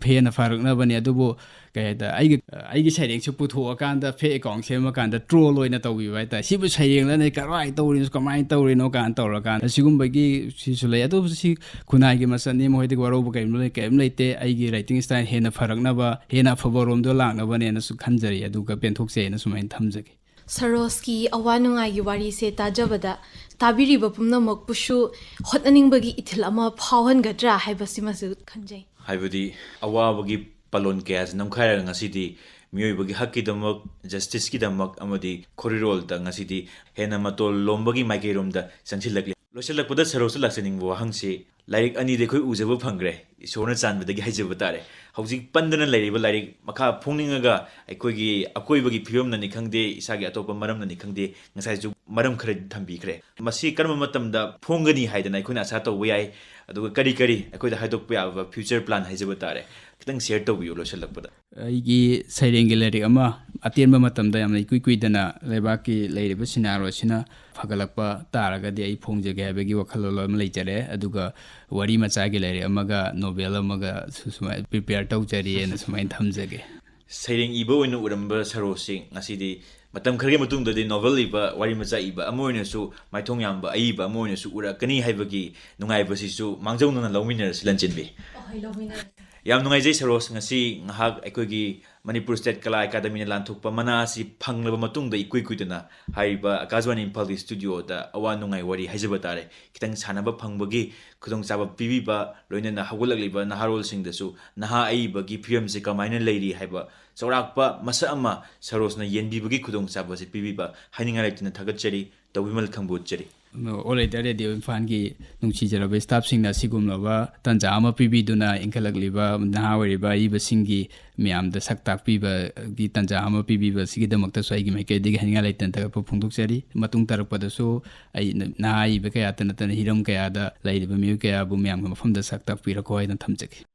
ꯍꯦꯟꯅ ꯐꯔꯛꯅꯕꯅꯦ꯫ ꯑꯗꯨꯕꯨ ꯀꯩ ꯍꯥꯏꯇꯥꯔꯦ, ꯑꯩꯒꯤ, ꯑꯩꯒꯤ ꯁꯩꯔꯦꯡꯁꯦ ꯄꯨꯊꯣꯛꯑꯀꯥꯟꯗ ꯐꯦꯛ ꯑꯦꯀꯥꯎꯟ ꯁꯦꯝꯃꯀꯥꯟꯗ ꯇ꯭ꯔꯣꯜ ꯑꯣꯏꯅ ꯇꯧꯕꯤꯕ ꯍꯥꯏꯇꯥꯔꯦ꯫ "ꯁꯤꯕꯨ ꯁꯩꯔꯦꯡꯂꯅꯦ, ꯀꯔꯥꯏ ꯇꯧꯔꯤꯅꯣ, ꯀꯃꯥꯏꯅ ꯇꯧꯔꯤꯅꯣ?" ꯀꯥꯏꯅ ꯇꯧꯔꯀꯥꯟꯗ ꯁꯤꯒꯨꯝꯕꯒꯤ ꯁꯤꯁꯨ ꯂꯩ꯫ ꯑꯗꯨꯕꯨ ꯁꯤ ꯈꯨꯟꯅꯥꯏꯒꯤ ꯃꯆꯠꯅꯤ, ꯃꯈꯣꯏꯗꯒꯤ ꯋꯥꯔꯧꯕ ꯀꯔꯤꯝ ꯂꯩ-, ꯀꯔꯤꯝ ꯂꯩꯇꯦ꯫ ꯑꯩꯒꯤ ꯔꯥꯏꯇꯤꯡ ꯁ꯭ꯇꯥꯏꯜ ꯍꯦꯟꯅ ꯐꯔꯛꯅꯕ, ꯍꯦꯟꯅ ꯑꯐꯕ ꯔꯣꯝꯗ ꯂꯥꯛꯅꯕꯅꯦꯅꯁꯨ ꯈꯟꯖꯔꯤ꯫ ꯑꯗꯨꯒ ꯄꯦꯟꯊꯣꯛꯆꯩꯅ ꯁꯨꯃꯥꯏꯅ ꯊꯝꯖꯒꯦ꯫ ꯁꯔꯣꯖꯀꯤ ꯑꯋꯥ ꯅꯨꯡꯉꯥꯏꯒꯤ ꯋꯥꯔꯤꯁꯦ ꯇꯥꯖꯕꯗ ꯇꯥꯕꯤꯔꯤꯕ ꯄꯨꯝꯅꯃꯛꯄꯨꯁꯨ ꯍꯣꯠꯅꯅꯤꯡꯕꯒꯤ ꯏꯊꯤꯜ ꯑꯃ ꯐꯥꯎꯍꯟꯒꯗ꯭ꯔꯥ ꯍꯥꯏꯕꯁꯤꯃꯁꯨ ꯈꯟꯖꯩ꯫ ꯍꯥꯏꯕꯗꯤ ꯑꯋꯥꯕꯒꯤ ꯄꯂꯣꯟ ꯀꯌꯥꯁꯤ ꯅꯝꯈꯥꯏꯔꯒ ꯉꯁꯤꯗꯤ ꯃꯤꯑꯣꯏꯕꯒꯤ ꯍꯛꯀꯤꯗꯃꯛ, ꯖꯁꯇꯤꯁꯀꯤꯗꯃꯛ ꯑꯃꯗꯤ ꯈꯣꯔꯤꯔꯣꯜꯗ ꯉꯁꯤꯗꯤ ꯍꯦꯟꯅ ꯃꯇꯣꯜ ꯂꯣꯝꯕꯒꯤ ꯃꯥꯏꯀꯩꯔꯣꯝꯗ ꯆꯪꯁꯤꯜꯂꯛꯂꯤ꯫ ꯂꯣꯏꯁꯤꯜꯂꯛꯄꯗ ꯁꯔꯣꯖꯇ ꯂꯥꯛꯆꯅꯤꯡꯕ ꯋꯥꯍꯪꯁꯤ, ꯂꯥꯏꯔꯤꯛ ꯑꯅꯤꯗꯤ ꯑꯩꯈꯣꯏ ꯎꯖꯕ ꯐꯪꯈ꯭ꯔꯦ, ꯏꯁꯣꯔꯅ ꯆꯥꯟꯕꯗꯒꯤ ꯍꯥꯏꯖꯕ ꯇꯥꯔꯦ꯫ ꯍꯧꯖꯤꯛ ꯄꯟꯗꯅ ꯂꯩꯔꯤꯕ ꯂꯥꯏꯔꯤꯛ ꯃꯈꯥ ꯐꯣꯡꯅꯤꯡꯉꯒ ꯑꯩꯈꯣꯏꯒꯤ ꯑꯀꯣꯏꯕꯒꯤ ꯐꯤꯕꯝꯅꯅꯤ ꯈꯪꯗꯦ, ꯏꯁꯥꯒꯤ ꯑꯇꯣꯞꯄ ꯃꯔꯝꯅꯅꯤ ꯈꯪꯗꯦ, ꯉꯁꯥꯏꯁꯨ ꯃꯔꯝ ꯈꯔ ꯊꯝꯕꯤꯈ꯭ꯔꯦ꯫ ꯃꯁꯤ ꯀꯔꯝꯕ ꯃꯇꯝꯗ ꯐꯣꯡꯒꯅꯤ ꯍꯥꯏꯗꯅ ꯑꯩꯈꯣꯏꯅ ꯑꯁꯥ ꯇꯧꯕ ꯌꯥꯏ? ꯑꯗꯨꯒ ꯀꯔꯤ ꯀꯔꯤ ꯑꯩꯈꯣꯏꯗ ꯍꯥꯏꯗꯣꯛꯄ ꯌꯥꯕ ꯐ꯭ꯌꯨꯆꯔ ꯄ꯭ꯂꯥꯟ ꯍꯥꯏꯖꯕ ꯇꯥꯔꯦ, ꯈꯤꯇꯪ ꯁꯤꯌꯔ ꯇꯧꯕꯤꯌꯨ ꯂꯣꯏꯁꯤꯜꯂꯛꯄꯗ꯫ ꯑꯩꯒꯤ ꯁꯩꯔꯦꯡꯒꯤ ꯂꯥꯏꯔꯤꯛ ꯑꯃ ꯑꯇꯦꯟꯕ ꯃꯇꯝꯗ, ꯌꯥꯝꯅ ꯏꯀꯨꯏ ꯀꯨꯏꯗꯅ ꯂꯩꯕꯥꯛꯀꯤ ꯂꯩꯔꯤꯕ ꯁꯤꯅꯥꯔꯣ ꯑꯁꯤꯅ ꯐꯒꯠꯂꯛꯄ ꯇꯥꯔꯒꯗꯤ ꯑꯩ ꯐꯣꯡꯖꯒꯦ ꯍꯥꯏꯕꯒꯤ ꯋꯥꯈꯜꯂꯣꯟ ꯑꯃ ꯂꯩꯖꯔꯦ꯫ ꯑꯗꯨꯒ ꯋꯥꯔꯤ ꯃꯆꯥꯒꯤ ꯂꯥꯏꯔꯤꯛ ꯑꯃꯒ ꯅꯣꯕꯦꯜ ꯑꯃꯒ ꯁꯨ-, ꯁꯨꯃꯥꯏꯅ ꯄ꯭ꯔꯤꯄꯦꯌꯔ ꯇꯧꯖꯔꯤꯑꯅ ꯁꯨꯃꯥꯏꯅ ꯊꯝꯖꯒꯦ꯫ ꯁꯩꯔꯦꯡ ꯏꯕ ꯑꯣꯏꯅ ꯎꯔꯝꯕ ꯁꯔꯣꯁꯤ ꯉꯁꯤꯗꯤ ꯃꯇꯝ ꯈꯔꯒꯤ ꯃꯇꯨꯡꯗꯗꯤ ꯅꯣꯚꯦꯜ ꯏꯕ, ꯋꯥꯔꯤ ꯃꯆꯥ ꯏꯕ ꯑꯃ ꯑꯣꯏꯅꯁꯨ, ꯃꯥꯏꯊꯣꯡ ꯌꯥꯝꯕ ꯑꯏꯕ ꯑꯃ ꯑꯣꯏꯅꯁꯨ ꯎꯔꯛꯀꯅꯤ ꯍꯥꯏꯕꯒꯤ ꯅꯨꯡꯉꯥꯏꯕꯁꯤꯁꯨ ꯃꯥꯡꯖꯧꯅꯅ ꯂꯧꯃꯤꯟꯅꯔꯁꯤ, ꯂꯟꯆꯦꯟꯕꯤ꯫ ꯑꯍꯣꯏ, ꯂꯧꯃꯤꯟꯅꯔꯁꯤ꯫ ꯌꯥꯝ ꯅꯨꯡꯉꯥꯏꯖꯩ ꯁꯔꯣꯖ, ꯉꯁꯤ ꯉꯥꯏꯍꯥꯛ ꯑꯩꯈꯣꯏꯒꯤ ꯃꯅꯤꯄꯨꯔ ꯁ꯭ꯇꯦꯠ ꯀꯂꯥ ꯑꯦꯀꯥꯗꯃꯤꯅ ꯂꯥꯟꯊꯣꯛꯄ ꯃꯅꯥ ꯑꯁꯤ ꯐꯪꯂꯕ ꯃꯇꯨꯡꯗ ꯏꯀꯨꯏ ꯀꯨꯏꯗꯅ ꯍꯥꯏꯔꯤꯕ ꯑꯀꯥꯁꯕꯥꯅꯤ ꯏꯝꯐꯥꯜꯒꯤ ꯁ꯭ꯇꯨꯗꯤꯑꯣꯗ ꯑꯋꯥ ꯅꯨꯡꯉꯥꯏ ꯋꯥꯔꯤ ꯍꯥꯏꯖꯕ ꯇꯥꯔꯦ, ꯈꯤꯇꯪ ꯁꯥꯟꯅꯕ ꯐꯪꯕꯒꯤ ꯈꯨꯗꯣꯡꯆꯥꯕ ꯄꯤꯕꯤꯕ, ꯂꯣꯏꯅꯅ ꯍꯧꯒꯠꯂꯛꯂꯤꯕ ꯅꯍꯥꯔꯣꯜꯁꯤꯡꯗꯁꯨ ꯅꯍꯥ ꯑꯏꯕꯒꯤ ꯐꯤꯕꯝꯁꯤ ꯀꯃꯥꯏꯅ ꯂꯩꯔꯤ ꯍꯥꯏꯕ ꯆꯥꯎꯔꯥꯛꯄ ꯃꯁꯛ ꯑꯃ ꯁꯔꯣꯖꯅ ꯌꯦꯟꯕꯤꯕꯒꯤ ꯈꯨꯗꯣꯡꯆꯥꯕ ꯑꯁꯤ ꯄꯤꯕꯤꯕ ꯍꯥꯏꯅꯤꯡꯉꯥꯏ ꯂꯩꯇꯅ ꯊꯥꯒꯠꯆꯔꯤ꯫ ꯇꯧꯕꯤꯃꯜ ꯈꯪꯕꯣꯠꯆꯔꯤ꯫ All India Radio ꯏꯝꯐꯥꯜꯒꯤ ꯅꯨꯡꯁꯤꯖꯔꯕ ꯁ꯭ꯇꯥꯐꯁꯤꯡꯅ ꯑꯁꯤꯒꯨꯝꯂꯕ ꯇꯥꯟꯖꯥ ꯑꯃ ꯄꯤꯕꯤꯗꯨꯅ ꯏꯟꯈꯠꯂꯛꯂꯤꯕ ꯅꯍꯥ ꯑꯣꯏꯔꯤꯕ ꯑꯏꯕꯁꯤꯡꯒꯤ ꯃꯌꯥꯝꯗ ꯁꯛ ꯇꯥꯛꯄꯤꯕꯒꯤ ꯇꯥꯟꯖꯥ ꯑꯃ ꯄꯤꯕꯤꯕ ꯑꯁꯤꯒꯤꯗꯃꯛꯇꯁꯨ ꯑꯩꯒꯤ ꯃꯥꯏꯀꯩꯗꯒꯤ ꯍꯥꯏꯅꯤꯡꯉꯥꯏ ꯂꯩꯇꯅ ꯊꯥꯒꯠꯄ ꯐꯣꯡꯗꯣꯛꯆꯔꯤ꯫ ꯃꯇꯨꯡ ꯇꯥꯔꯛꯄꯗꯁꯨ ꯑꯩ ꯅꯍꯥ ꯑꯏꯕ ꯀꯌꯥꯇ ꯅꯠꯇꯅ ꯍꯤꯔꯝ ꯀꯌꯥꯗ ꯂꯩꯔꯤꯕ ꯃꯤꯑꯣꯏ ꯀꯌꯥꯕꯨ ꯃꯌꯥꯝꯒꯤ ꯃꯐꯝꯗ ꯁꯛ ꯇꯥꯛꯄꯤꯔꯛꯈꯣ ꯍꯥꯏꯅ ꯊꯝꯖꯒꯦ꯫